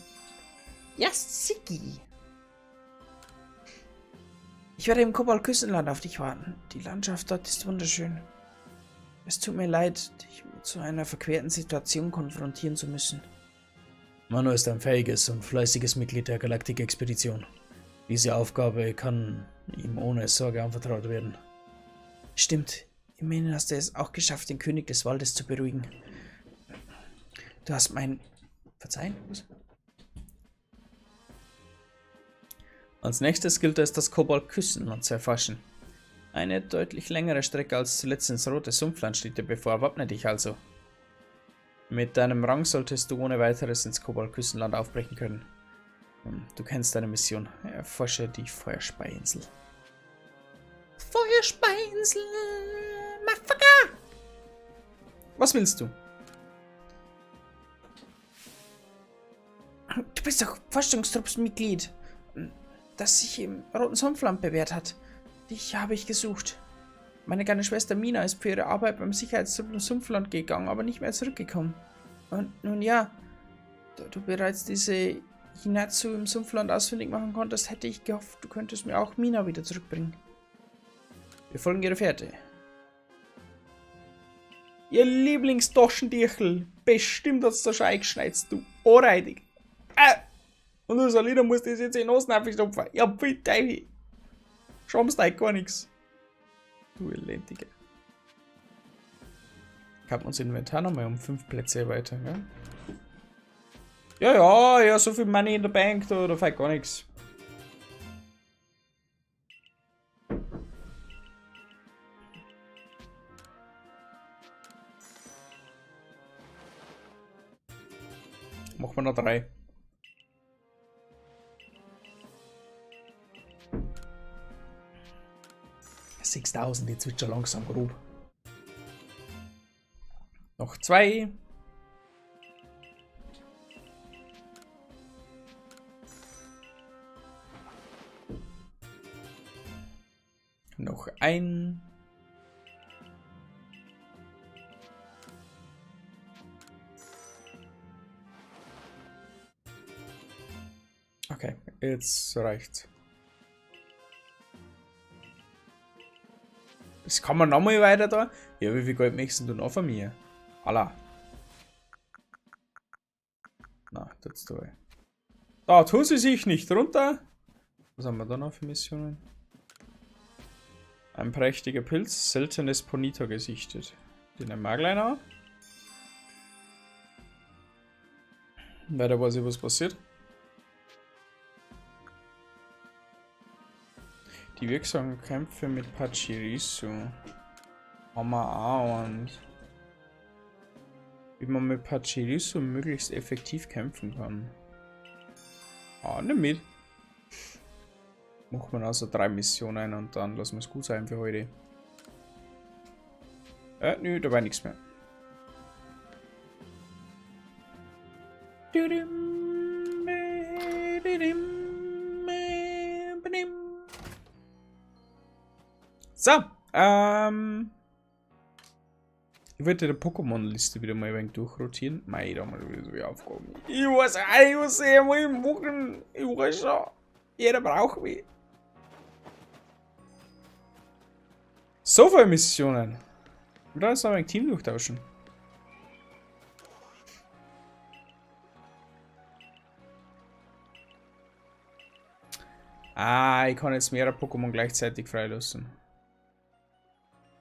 Ja, Siggi. Ich werde im Kobalt-Küstenland auf dich warten. Die Landschaft dort ist wunderschön. Es tut mir leid, dich mit so einer verquerten Situation konfrontieren zu müssen. Manu ist ein fähiges und fleißiges Mitglied der Galaktik-Expedition. Diese Aufgabe kann ihm ohne Sorge anvertraut werden. Stimmt. Immerhin hast du es auch geschafft, den König des Waldes zu beruhigen. Du hast mein... Verzeihen? Was? Als nächstes gilt es, das Kobold-Küstenland zu erforschen. Eine deutlich längere Strecke als zuletzt ins rote Sumpfland steht dir bevor, wappne dich also. Mit deinem Rang solltest du ohne weiteres ins Kobold-Küstenland aufbrechen können. Du kennst deine Mission. Erforsche die Feuerspeiinsel. Feuerspeiinsel, Motherfucker! Was willst du? Du bist doch Forschungstruppsmitglied, das sich im Roten Sumpfland bewährt hat. Dich habe ich gesucht. Meine kleine Schwester Mina ist für ihre Arbeit beim Sicherheitstrupp im Sumpfland gegangen, aber nicht mehr zurückgekommen. Und nun ja, da du bereits diese Hinatsu im Sumpfland ausfindig machen konntest, hätte ich gehofft, du könntest mir auch Mina wieder zurückbringen. Wir folgen ihrer Fährte. Ihr Lieblingstaschentüchel. Bestimmt hat's da schon eingeschneit, du Ohrreidig. Und du Salina musst das jetzt in den Osten stopfen. Ja, bitte. Schamst euch gar nichts. Du Elendige. Ich hab unser Inventar nochmal um 5 Plätze erweitern, gell? Ja, ja, ja, so viel Money in the Bank, da fällt gar nichts. Machen wir noch 3. 6000, jetzt wird schon langsam grob. Noch 2. Noch 1. Okay, jetzt reicht's. Das kann man nochmal weiter da. Ja, wie viel Geld möchtest du noch von mir? Allah. Na, tut's da. Da tun sie sich nicht runter. Was haben wir da noch für Missionen? Ein prächtiger Pilz, seltenes Ponita gesichtet. Den nehmen wir gleich noch. Weiter weiß ich, was passiert. Die wirksamen Kämpfe mit Pachirisu haben wir auch und wie man mit Pachirisu möglichst effektiv kämpfen kann. Ah, nimm mit. Machen wir also 3 Missionen und dann lassen wir es gut sein für heute. Nö, da war nichts mehr. So, ich wollte die Pokémon-Liste wieder mal ein wenig durchrotieren. Mei, da haben wir wieder so viele Aufgaben. Ich weiß auch nicht, was ich einmal machen. Ich weiß schon, jeder braucht mich. So viele Missionen. Und dann ist noch ein Team durchtauschen. Ah, ich kann jetzt mehrere Pokémon gleichzeitig freilassen.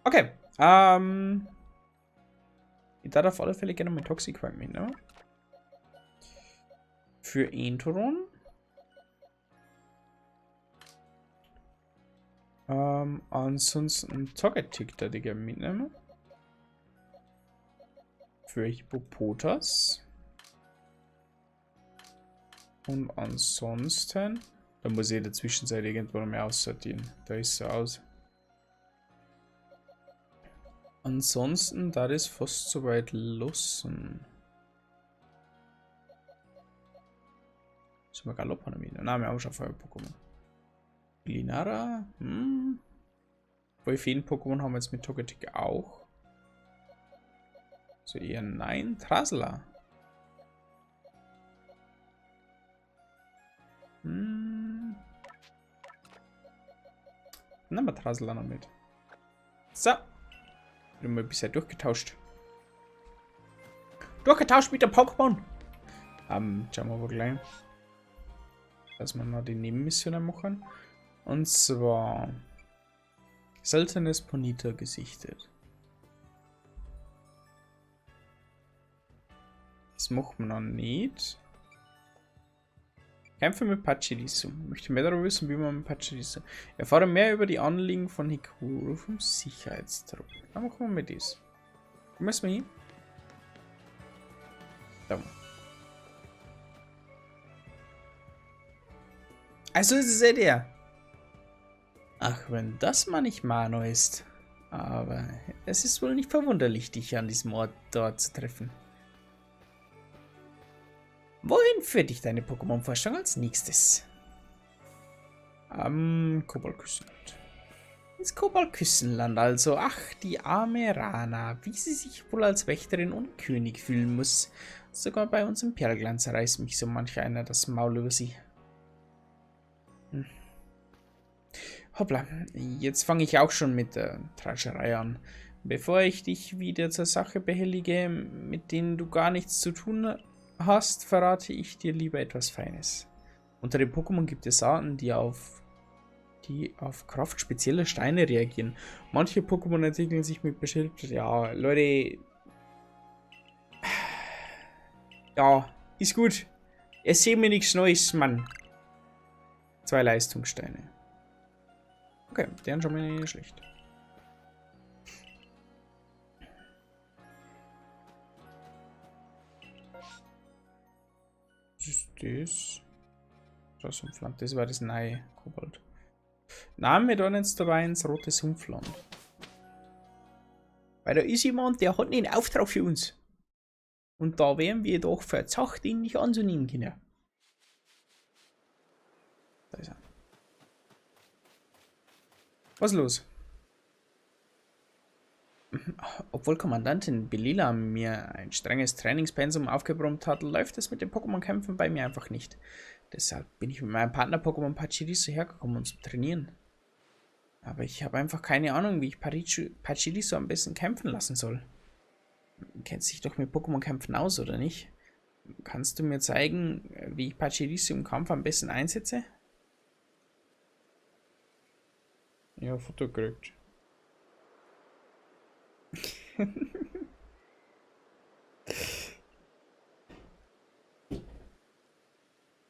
Okay, ich darf auf alle Fälle gerne mal Toxiquak mitnehmen. Für Entoron. Ansonsten Togetic da ich gerne mitnehmen. Für Hippopotas. Und ansonsten, da muss ich in der Zwischenzeit irgendwo noch mehr aussortieren. Da ist sie aus. Ansonsten, da ist fast soweit losen. Sind wir Galoppan mit? Nein, wir haben schon vorher Pokémon. Glinara? Feen-Pokémon haben wir jetzt mit Togetic auch. So eher nein. Trasla. Nehmen wir Trasla noch mit. So. Bin mal bisher durchgetauscht. Durchgetauscht mit der Pokémon. Schauen wir aber gleich. Dass wir noch die Nebenmissionen machen. Und zwar seltenes Ponita gesichtet. Das macht man noch nicht. Kämpfe mit Pachirisu. Möchte mehr darüber wissen, wie man mit Pachirisu. Erfahre mehr über die Anliegen von Hikaru vom Sicherheitstrupp. Da machen wir mit das. Wo müssen wir hin? Da. Also ist es eh der. Ach, wenn das mal nicht Mano ist. Aber es ist wohl nicht verwunderlich, dich an diesem Ort dort zu treffen. Wohin führt dich deine Pokémon-Forschung als nächstes? Am Kobaltküstenland. Ins Kobaltküstenland also. Ach, die arme Rana, wie sie sich wohl als Wächterin und König fühlen muss. Sogar bei uns im Perlglanz reißt mich so manch einer das Maul über sie. Hoppla, jetzt fange ich auch schon mit der Trascherei an. Bevor ich dich wieder zur Sache behellige, mit denen du gar nichts zu tun hast, verrate ich dir lieber etwas Feines. Unter den Pokémon gibt es Arten, die auf Kraft spezieller Steine reagieren. Manche Pokémon entwickeln sich mit bestimmten... Ja, Leute... Ja, ist gut. Erzähl mir nichts Neues, Mann. 2 Leistungssteine. Okay, deren schon mal nicht schlecht. Was ist das? Das Sumpfland. Das war das neue Kobold. Nein, wir tun jetzt dabei ins rote Sumpfland. Weil da ist jemand, der hat einen Auftrag für uns. Und da wären wir doch verzacht, ihn nicht anzunehmen, Kinder. Da ist er. Was ist los? Obwohl Kommandantin Belila mir ein strenges Trainingspensum aufgebrummt hat, läuft es mit den Pokémon-Kämpfen bei mir einfach nicht. Deshalb bin ich mit meinem Partner-Pokémon Pachirisu hergekommen, um zu trainieren. Aber ich habe einfach keine Ahnung, wie ich Pachirisu am besten kämpfen lassen soll. Kennst dich doch mit Pokémon-Kämpfen aus, oder nicht? Kannst du mir zeigen, wie ich Pachirisu im Kampf am besten einsetze? Ja, Foto gekriegt.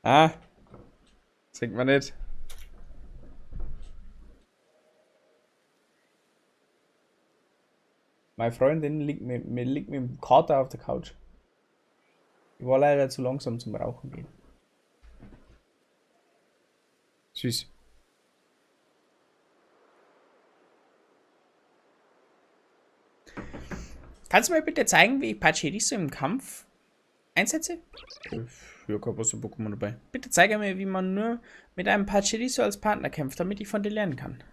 Ah, singt man nicht. Meine Freundin liegt mit dem Kater auf der Couch. Ich war leider zu langsam zum Rauchen gehen. Süß. Kannst du mir bitte zeigen, wie ich Pachirisu im Kampf einsetze? Ja, kein Wasser-Pokémon dabei. Bitte zeige mir, wie man nur mit einem Pachirisu als Partner kämpft, damit ich von dir lernen kann.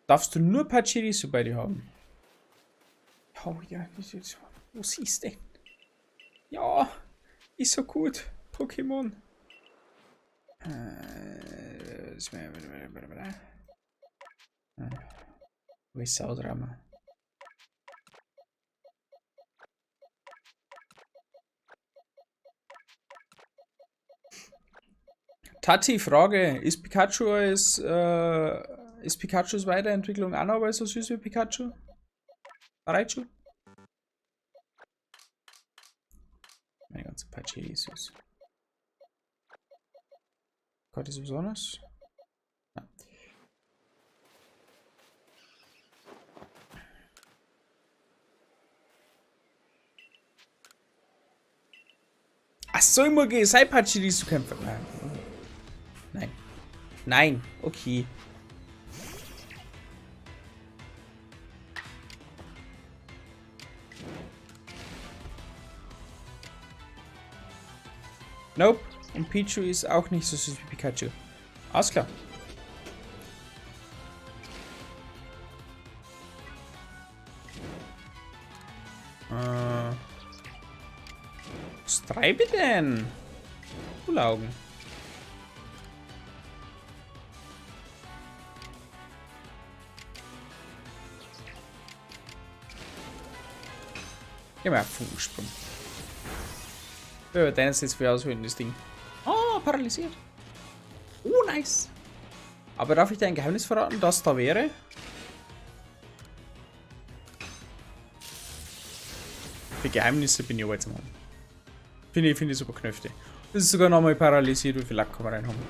Darfst du nur Pachirisu bei dir haben? Oh ja, wo siehst du denn? Ja, ist so gut. Pokémon. Wo ist Saudrama? Tati, Frage: Ist Pikachu als, ist Pikachus Weiterentwicklung auch noch so süß wie Pikachu? Raichu? Meine ganze Pachiri ist süß. Gott, ist besonders. Ja. Ach so, immer gegen Pachiri zu kämpfen. Nein. Nein. Nein. Okay. Nope. Und Pichu ist auch nicht so süß wie Pikachu. Alles klar. Was treibe ich denn? Augen. Geh mal Funkensprung. Ja, deines jetzt für ausholen, das Ding. Oh, paralysiert. Oh, nice. Aber darf ich dir ein Geheimnis verraten, das da wäre? Für Geheimnisse bin ich aber jetzt am haben. Finde ich super Knöpfe. Das ist sogar nochmal paralysiert, wie viel Lack kann man reinhaben.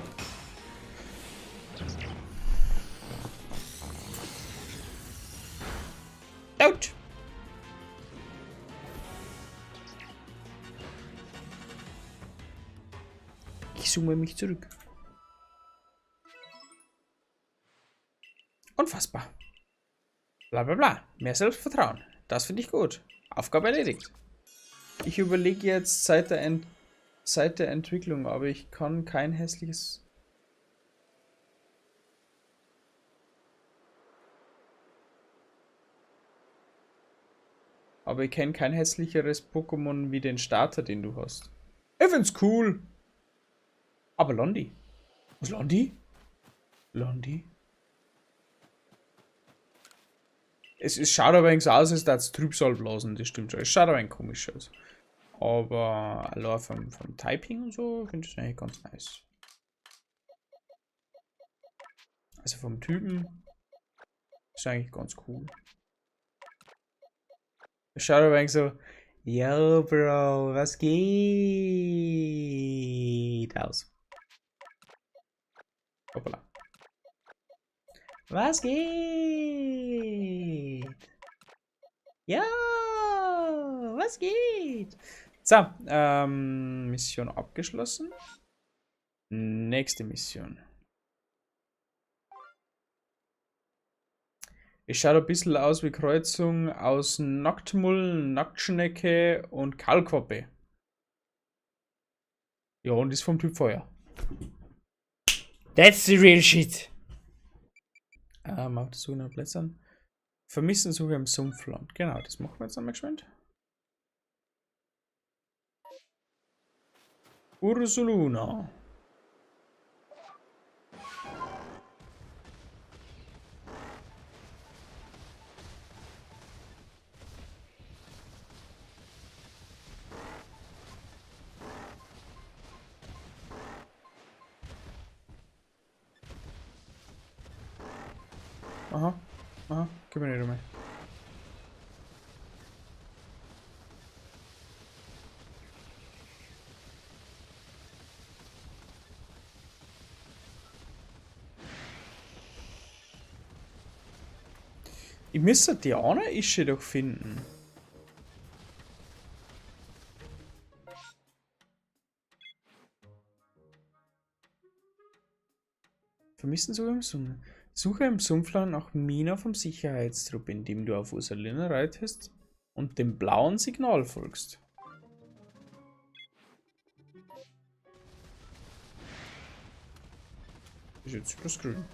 Out! Ich zoome mich zurück. Unfassbar. Bla bla bla. Mehr Selbstvertrauen. Das finde ich gut. Aufgabe erledigt. Ich überlege jetzt seit der Entwicklung, aber ich kann kein hässliches... Aber ich kenne kein hässlicheres Pokémon wie den Starter, den du hast. Ich find's cool. Aber Londi. Was Londi? Londi? Es schaut aber so aus, als würde es Trübsal blasen, das stimmt schon. Es schaut aber ein komisch aus. Aber allein vom Typing und so finde ich es eigentlich ganz nice. Also vom Typen ist eigentlich ganz cool. Es schaut aber eigentlich so, yo Bro, was geht aus? Hoppala. Was geht? Ja, was geht? So, Mission abgeschlossen. Nächste Mission. Es schaut ein bisschen aus wie Kreuzung aus Nacktmull, Nacktschnecke und Kaulquappe. Ja, und ist vom Typ Feuer. That's the real shit. Auf der Suche nach Plätzern. Vermissen Suche im Sumpfland. Genau, das machen wir jetzt einmal geschwind. Ursaluna. Aha, aha, gib mir nicht mehr. Ich müsste die andere Ische doch finden. Vermissen sogar im Sumpf. Suche im Sumpfland nach Mina vom Sicherheitstrupp, indem du auf Ursaluna reitest und dem blauen Signal folgst. Ist jetzt bloß grün.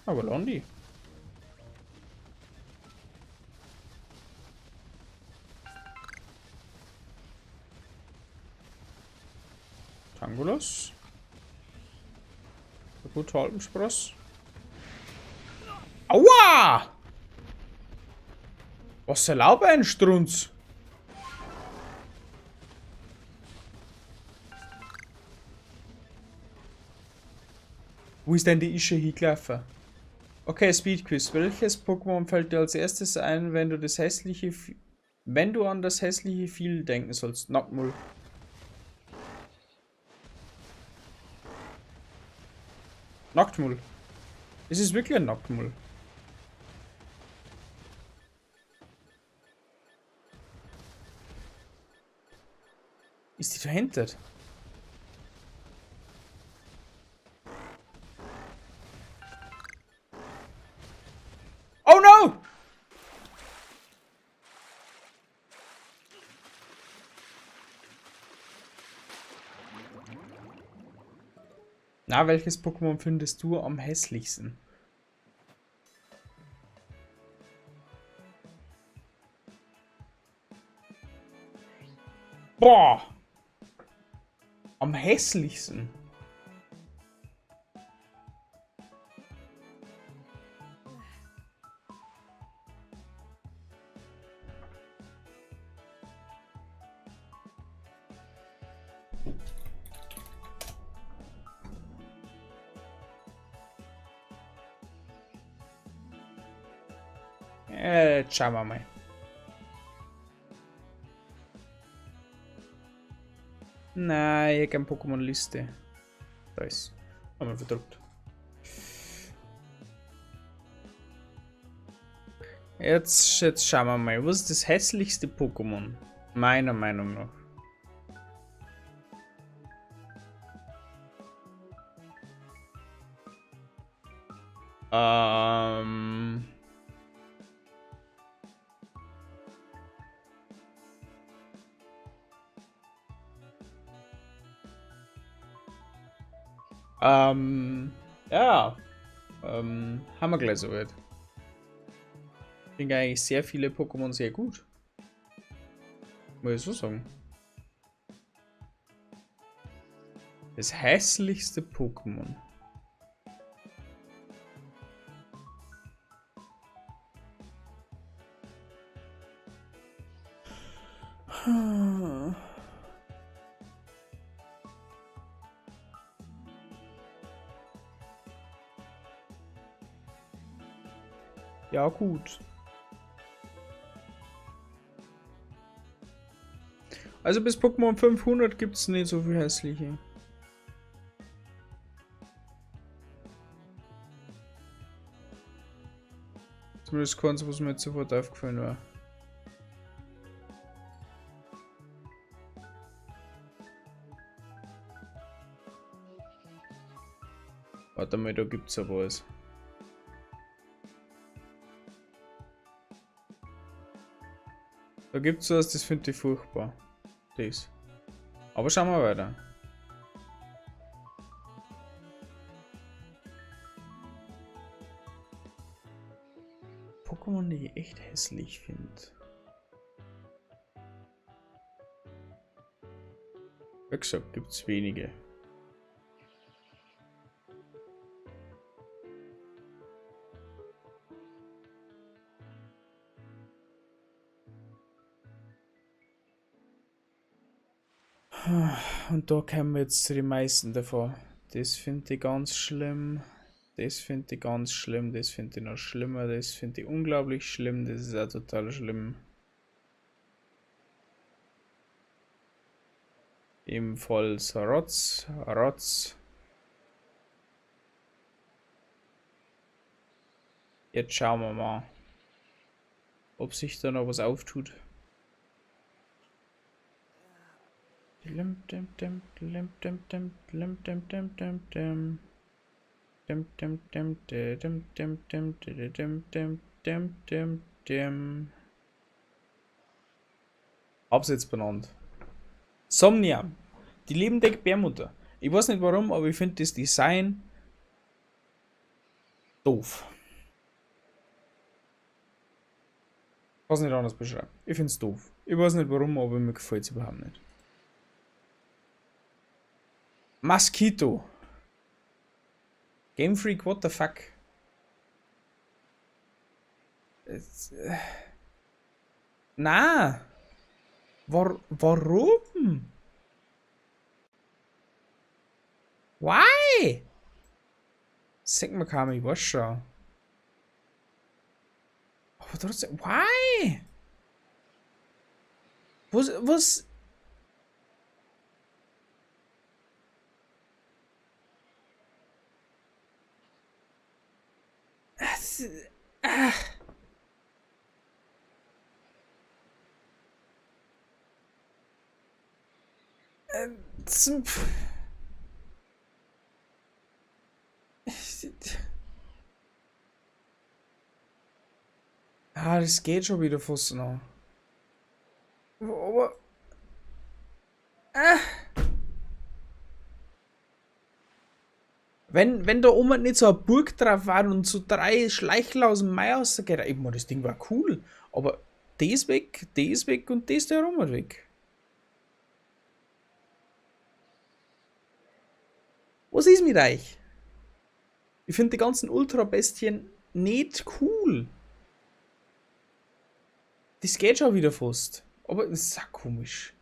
Aber Londi. Tangulos. Der gute Alpenspross. Aua! Was erlaubt ein Strunz? Wo ist denn die Ische hingelaufen? Okay, Speedquiz. Welches Pokémon fällt dir als erstes ein, wenn du das hässliche, wenn du an das hässliche Vieh denken sollst? Nacktmull. Nacktmull. Es ist wirklich ein Nacktmull. Ist die dahinter? Oh no! Na, welches Pokémon findest du am hässlichsten? Boah! Am hässlichsten. Schauen wir mal. Nein, ich habe Pokémon-Liste. Da ist. Haben wir verdruckt. Jetzt schauen wir mal. Was ist das hässlichste Pokémon? Meiner Meinung nach. Ja. Haben wir gleich soweit. Ich finde eigentlich sehr viele Pokémon sehr gut. Muss ich so sagen. Das hässlichste Pokémon. Ja, gut. Also bis Pokémon 500 gibt's nicht so viel hässliche. Zumindest keins, was mir jetzt sofort aufgefallen war. Warte mal, da gibt's aber was. Da gibt's was, das finde ich furchtbar. Das. Aber schauen wir weiter. Pokémon, die ich echt hässlich find. Wie gesagt, gibt's wenige. Und da kommen wir jetzt zu den meisten davon. Das finde ich ganz schlimm. Das finde ich ganz schlimm. Das finde ich noch schlimmer. Das finde ich unglaublich schlimm. Das ist auch total schlimm. Ebenfalls Rotz, Rotz. Jetzt schauen wir mal, ob sich da noch was auftut. Dim, dim, dim, dim, dim, dim, dim, dim, dim, dim, dim. Dim, dim, dim, dim, dim, dim, dim, dim, dim, dim, dim, dim. Hab's jetzt benannt. Somniam. Die lebende Gebärmutter. Ich weiß nicht warum, aber ich find das Design doof. Ich kann es nicht anders beschreiben. Ich find's doof. Ich weiß nicht warum, aber mir gefällt's überhaupt nicht. Mosquito. Game Freak, what the fuck? Na. Warum? Why? Sag mir kaum, ich weiß schon. Aber trotzdem, why? Was, was? Zum Ah, das geht schon wieder fast noch. Aber. Wenn da oben nicht so eine Burg drauf war und so 3 Schleichler aus dem Mai rausgeht, ich meine, das Ding war cool, aber das weg, das weg und das da rum weg. Was ist mit euch? Ich finde die ganzen Ultra-Bestien nicht cool. Das geht schon wieder fast. Aber das ist auch komisch.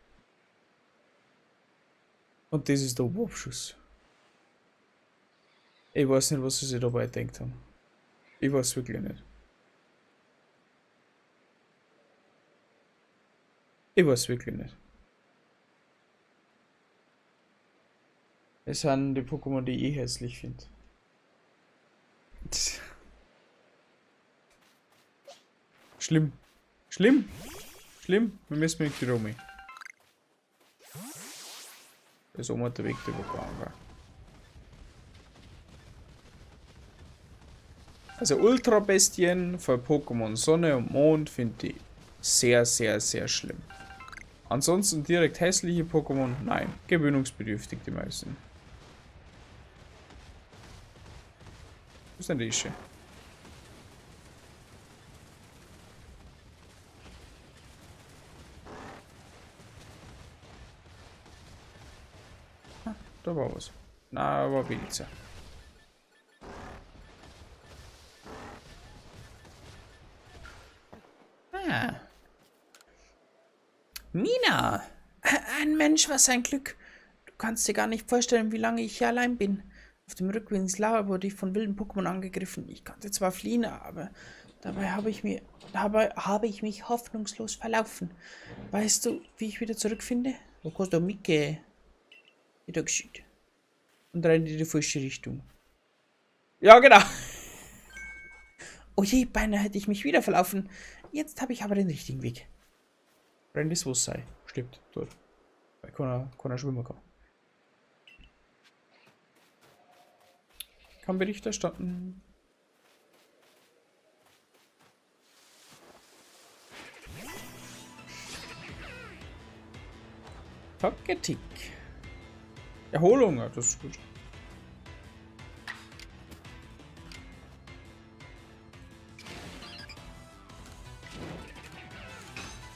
Und das ist der Oberabschuss. Ich weiß nicht, was sie sich dabei gedacht haben. Ich weiß wirklich nicht. Ich weiß wirklich nicht. Es sind die Pokémon, die ich hässlich finde. Schlimm. Schlimm. Schlimm. Wir müssen mit Kiromi. Da ist oben der Weg übergegangen. Also Ultra-Bestien von Pokémon Sonne und Mond finde ich sehr, sehr, sehr schlimm. Ansonsten direkt hässliche Pokémon? Nein, gewöhnungsbedürftig die meisten. Wo ist denn die Ische? Ah, da war was. Na, war Pilze. Ah. Mina! Ein Mensch, was ein Glück! Du kannst dir gar nicht vorstellen, wie lange ich hier allein bin. Auf dem Rückweg ins Lager wurde ich von wilden Pokémon angegriffen. Ich konnte zwar fliehen, aber dabei habe ich mich hoffnungslos verlaufen. Weißt du, wie ich wieder zurückfinde? Wo kannst du mitgehen? Wieder geschieht. Und rennt in die falsche Richtung. Ja, genau. Oh je, beinahe hätte ich mich wieder verlaufen. Jetzt habe ich aber den richtigen Weg. Rennt ins Wasser. Stimmt, dort. Weil keiner schwimmen kann. Kann Bericht erstatten. Togetic. Erholung, ja, das ist gut.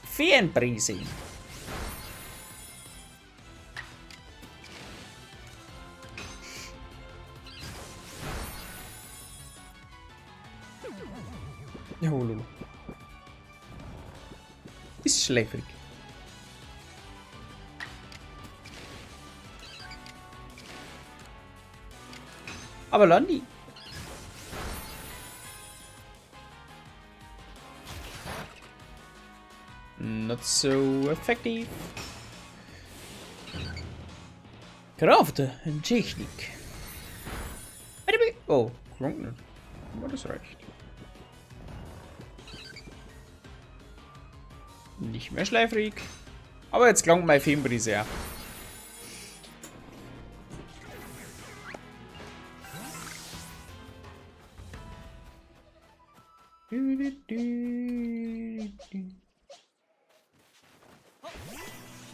Feenbrise. Erholung. Ist schläfrig. Aber Londi. Not so effective. Kraft und Technik. Oh, klingt nicht. Aber das reicht. Nicht mehr schläfrig. Aber jetzt klang mein Feenbrise ja.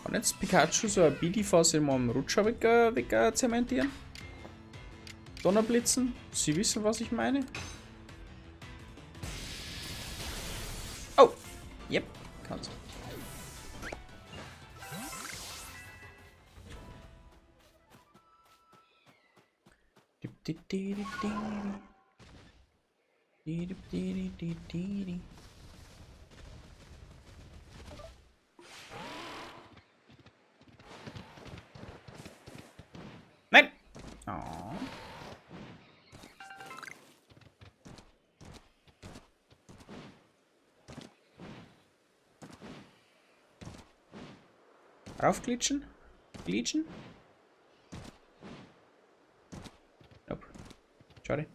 Kann jetzt Pikachu so ein Bidifas in meinem Rutscher weg zementieren? Donnerblitzen? Sie wissen, was ich meine? Oh! Yep, kannst. Nein! Oh. Raufglitschen? Glitschen? Nope. Schade.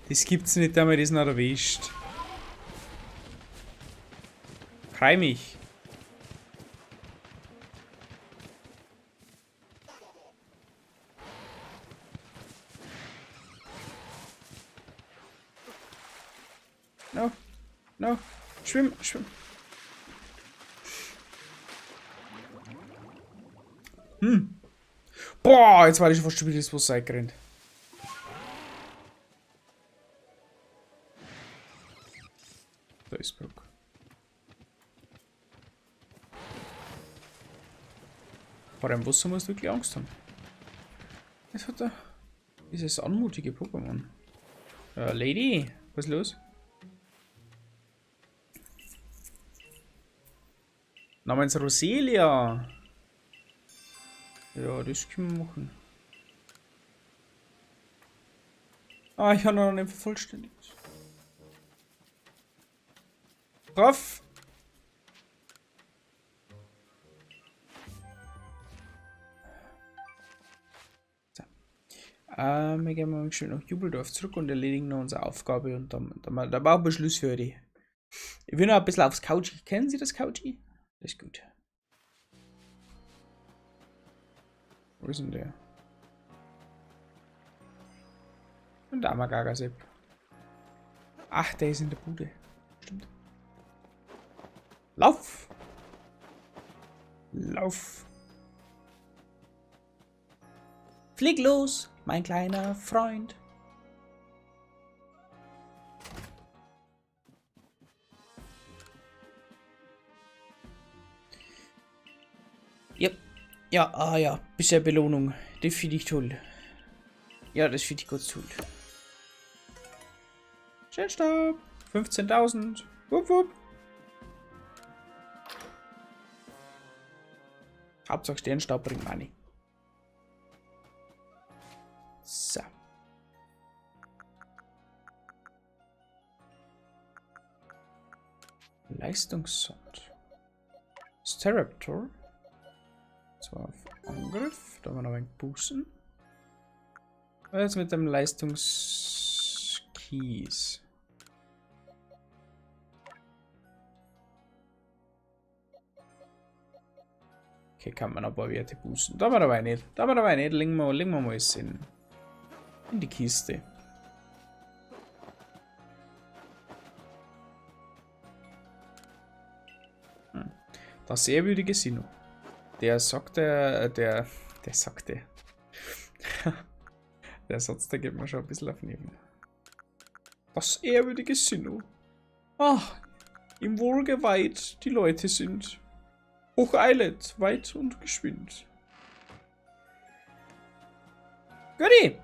Das gibt's nicht, da man das noch erwischt. Freu mich. No, no, schwimm, schwimm. Boah, jetzt war ich schon fast schon wieder das Wasser eingerannt. Da ist Brock. Vor dem Wasser musst du wirklich Angst haben. Was hat er? Dieses anmutige Pokémon. Lady, was ist los? Namens Roselia. Ja, das können wir machen. Ah, ich habe noch nicht vervollständigt. Raff! So. Wir gehen mal schön nach Jubeldorf zurück und erledigen noch unsere Aufgabe und dann machen wir Schluss für heute. Ich will noch ein bisschen aufs Couchy. Kennen Sie das Couchy? Das ist gut. Wo ist denn der? Und der Amagagasep. Ach, der ist in der Bude. Stimmt. Lauf! Lauf! Flieg los, mein kleiner Freund. Ja, ja, ah ja, bisher Belohnung. Das finde ich toll. Ja, das finde ich ganz toll. Sternstaub. 15.000. Wupp, wupp. Hauptsache Sternstaub bringt Money. So. Leistungssond. Staraptor. Zwar auf Angriff. Da haben wir noch ein Boosten. Und jetzt mit dem Leistungskies. Okay, kann man ein paar Werte boosten. Da war dabei nicht. Da war dabei nicht. Legen wir mal alles in die Kiste. Hm. Das ehrwürdige Sinnoh. Der sagte, der sagte. Der Satz, der geht mir schon ein bisschen auf Neben. Das ehrwürdige Sinnoh. Ach, ihm wohlgeweiht die Leute sind. Hocheilet, weit und geschwind. Goodie!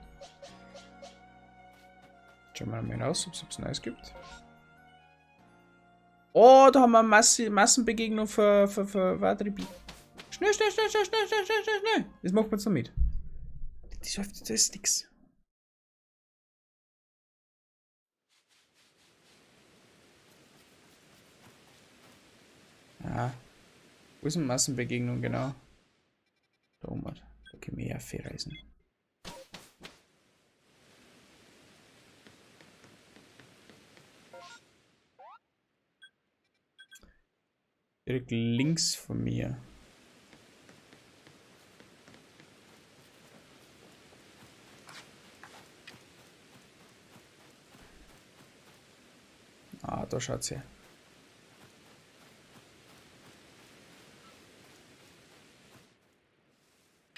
Schauen wir mal raus, ob es etwas Neues gibt. Oh, da haben wir Massenbegegnung für Wadribi. Schnell, schnell, schnell, schnell, schnell, schnell, schnell, schnell, schnell. Das macht man jetzt noch mit. Das ist nix. Ah. Wo ist denn Massenbegegnung genau? Da oben. Da können wir ja verreisen. Direkt links von mir. Ah, da schaut's her.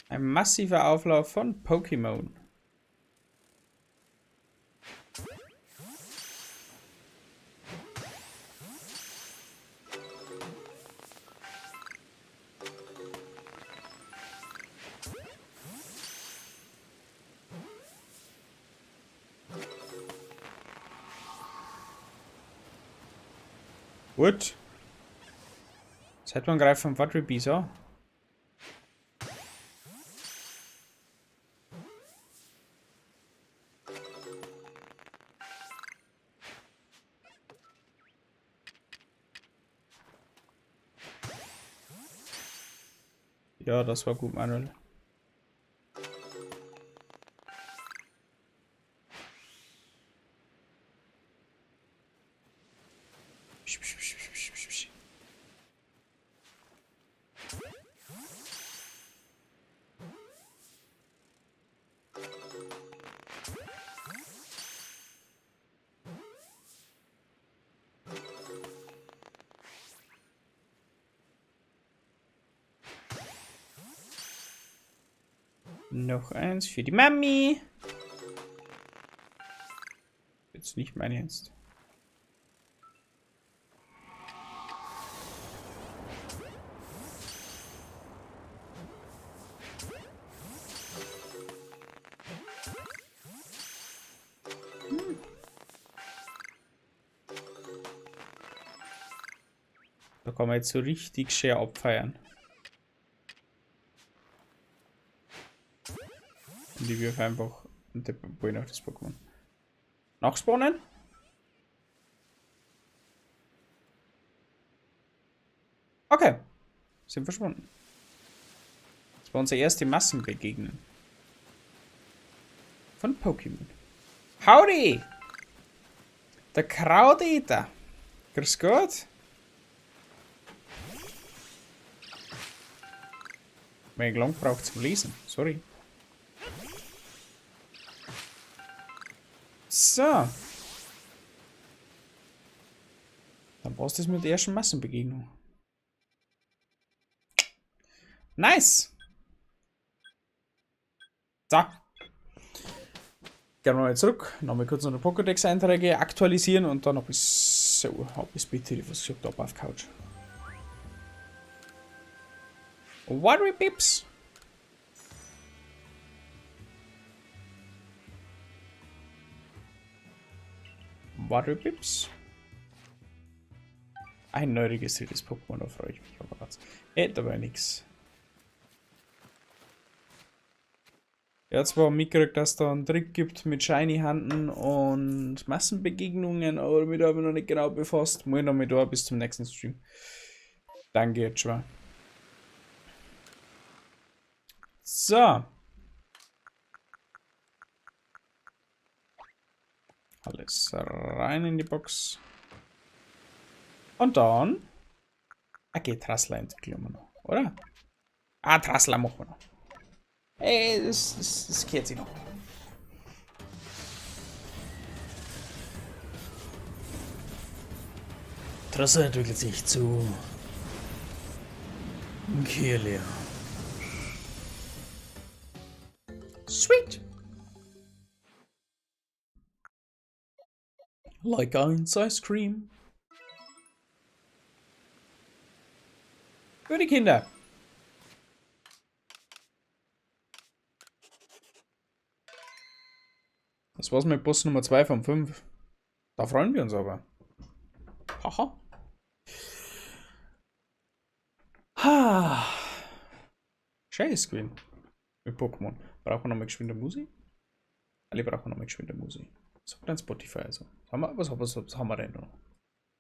Ein massiver Auflauf von Pokémon. Gut. Seit wann greift vom Wadribi so? Ja, das war gut, Manuel. Noch eins für die Mami. Jetzt nicht mein Ernst. Da kann man jetzt so richtig schön abfeiern. Und ich wirf einfach und der Boy nach das Pokémon. Nachspawnen? Okay. Sind verschwunden. Das war unsere erste Massenbegegnung. Von Pokémon. Howdy! Der Krauteter. Grüß Gott. Mein lang braucht zum Lesen. Sorry. So. Dann war's das mit der ersten Massenbegegnung. Nice! So. Gehen wir mal zurück. Nochmal kurz noch die Pokédex-Einträge aktualisieren und dann noch bis. So, ab bis bitte, was gesagt ab auf Couch. Watery Pips! Watery Pips. Ein neu registriertes Pokémon, da freue ich mich aber ganz. Hätte aber nix. Er hat zwar mitgekriegt, dass da einen Trick gibt mit Shiny Handen und Massenbegegnungen, aber damit habe ich noch nicht genau befasst. Muss ich noch mit da bis zum nächsten Stream. Danke jetzt schon. So. Alles rein in die Box. Und dann. Okay, Trassler entwickeln wir noch, oder? Ah, Trassler machen wir noch. Ey, das kehrt sich noch. Trassler entwickelt sich zu Kirlia. Sweet! Like ice cream. Gute Kinder. Das war's mit Boss Nummer 2 von 5. Da freuen wir uns aber. Haha. Ha. Scheiß Screen. Mit Pokémon. Brauchen wir nochmal geschwind Musik? Alle brauchen nochmal geschwind Musik. Sagt dann Spotify also. Haben wir, was haben wir denn noch?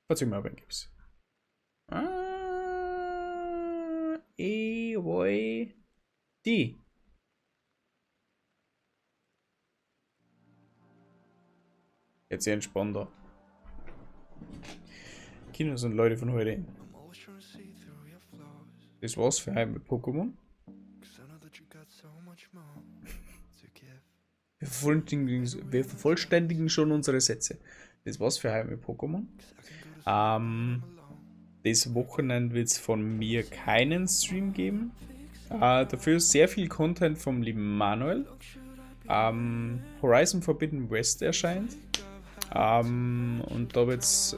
Verzeih mir, wenn gibt's. Ah, E, Y, D. Jetzt sehr entspannt da. Kinder sind Leute von heute. Das war's für heute mit Pokémon. Wir vervollständigen schon unsere Sätze. Das war's für heute mit Pokémon. Das Wochenende wird's von mir keinen Stream geben. Dafür ist sehr viel Content vom lieben Manuel. Horizon Forbidden West erscheint. Und da wird's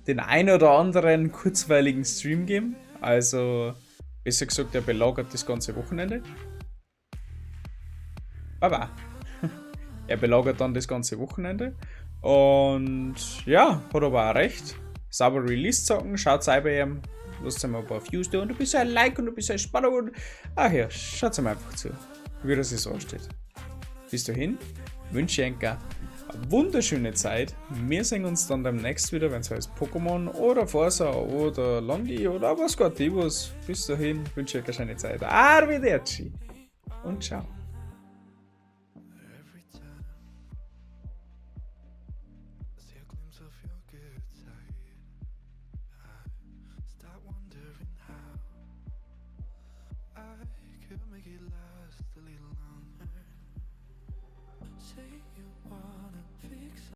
den ein oder anderen kurzweiligen Stream geben. Also, besser gesagt, er belagert das ganze Wochenende. Baba. Er belagert dann das ganze Wochenende. Und ja, hat aber auch recht. Sauber Release zocken, schaut auch bei ihm. Lasst ihm ein paar Views da und ein bisschen ein Like und ein bisschen Spannung und. Ach ja, schaut ihm einfach zu, wie das sich so ansteht. Bis dahin wünsche ich euch eine wunderschöne Zeit. Wir sehen uns dann demnächst wieder, wenn es heißt Pokémon oder Forza oder Longi oder was Gott, was. Bis dahin wünsche ich euch eine schöne Zeit. Arrivederci und ciao. Make it last a little longer. Say